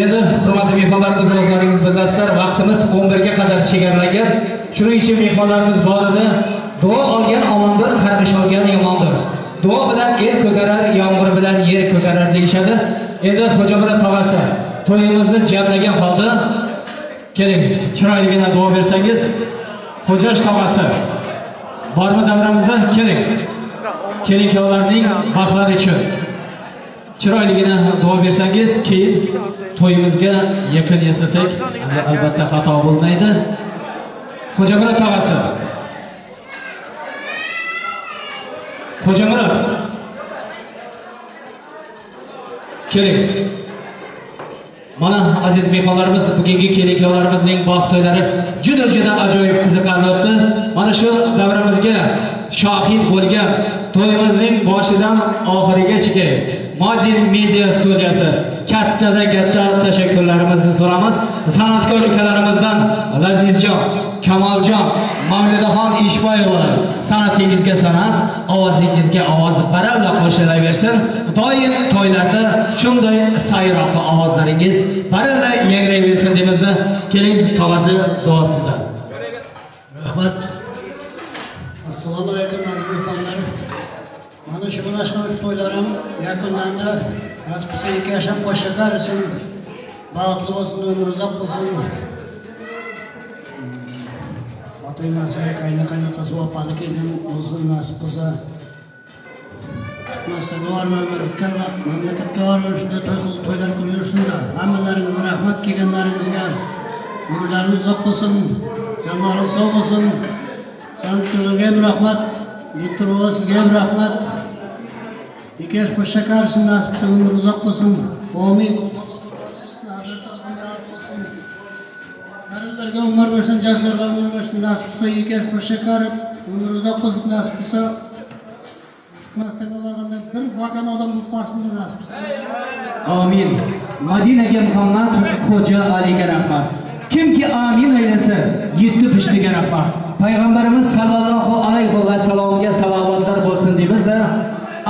Endi hurmatli mehmonlarimiz, o'zlaringiz bilasizlar, vaqtimiz 11 ga qadar chegaralangan. Shuning uchun mehmonlarimiz borida duo olgan omondir, qarg'ish olgan yomondir. Duo bilan er ko'karar, yomg'ir bilan yer ko'karar deyishadi. Endi Xo'jamurod tog'asi to'yimizni jamlagan holda keling, chiroyligina duo bersangiz. Xo'jash tog'asi bormi davramizda? Keling. Kelin kuyovlarning baxtlari uchun chiroyligina duo bersangiz, keyin to'yimizga yakun yasasak, albatta xato bo'lmaydi. Xo'jamurod tog'asi. Xo'jamurod. Keling. Mana aziz mehmonlarimiz, bugungi kelin kuyovlarimizning baxt to'ylari juda-juda ajoyib qiziqarli o'tdi. Mana shu davramizga shohid bo'lgan to'yimizning boshidan oxirigacha Model Media studiyasi kattadan-katta tashakkurlarimizni so'ramiz. San'atkor ukalarimizdan Lazizjon, Kamoljon, Mavlidaxon Eshboyevalar, san'atingizga san'at, ovozingizga ovoz baralla qo'shilaversin. Doim to'ylarda shunday sayroqi ovozlaringiz baralla yangrayversin deymizda. Keling, tog'asi duosizda. Rahmat. Assalomu alaykum aziz mehmonlar. Mana shu munashqar to'ylarim yakunlandi. Nasib qilsa ikki yashab qo'shillar uchun baxtli bo'lsin, umri uzoq bo'lsin. Ota-onasi, qayna-qaynotasi vafoli kelin bo'lsin, nasib qilsa. Turkmanistonga bormay, mamlakatga bormay shunday to'ylar qilib yursinlar. Hammalaringizga rahmat kelganlaringizga. Umrlaringiz uzoq bo'lsin, jonlaringiz sog' bo'lsin. San'atkorlarga ham rahmat, doktor bova sizga ham rahmat. Ikki yosh qo'shakar nasib qilsin, umri uzoq bo'lsin. Amin. Qarilarga umr bersin, yoshlarga umr bersin, nasib qilsa ikki yosh qo'shakar umri uzoq bo'lsin, nasib qilsa. Turkmanistonga borganda bir vagon odam bo'lib borsin, nasib qilsa. Amin. Madinaga Muhammad Xo'ja Aliga rahmat. Kimki amin aylasa, yetti pushtiga rahmat. Payg'ambarimiz sallallohu alayhi va sallamga salovatlar bo'lsin deymizda.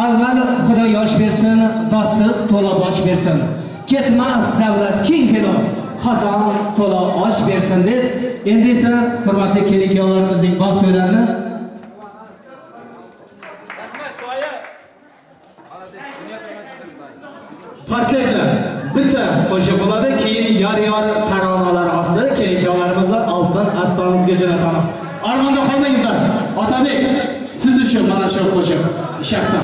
Avval Xudo yosh bersin, do'stlik to'la bosh bersin. Ketmas davlat keng kelib, qozon to'la osh bersin deb, endi esa hurmatli kelin kuyovlarimizning baxt to'ylarini Pasletlar bitta qo'shiq bo'ladi, keyin yor-yor taronalar ostida kelin kuyovlarimizni oltin astonimizga jo'natamiz. Armonda qolmangizlar. Otabek, siz uchun mana shu qo'shiq shaxsan.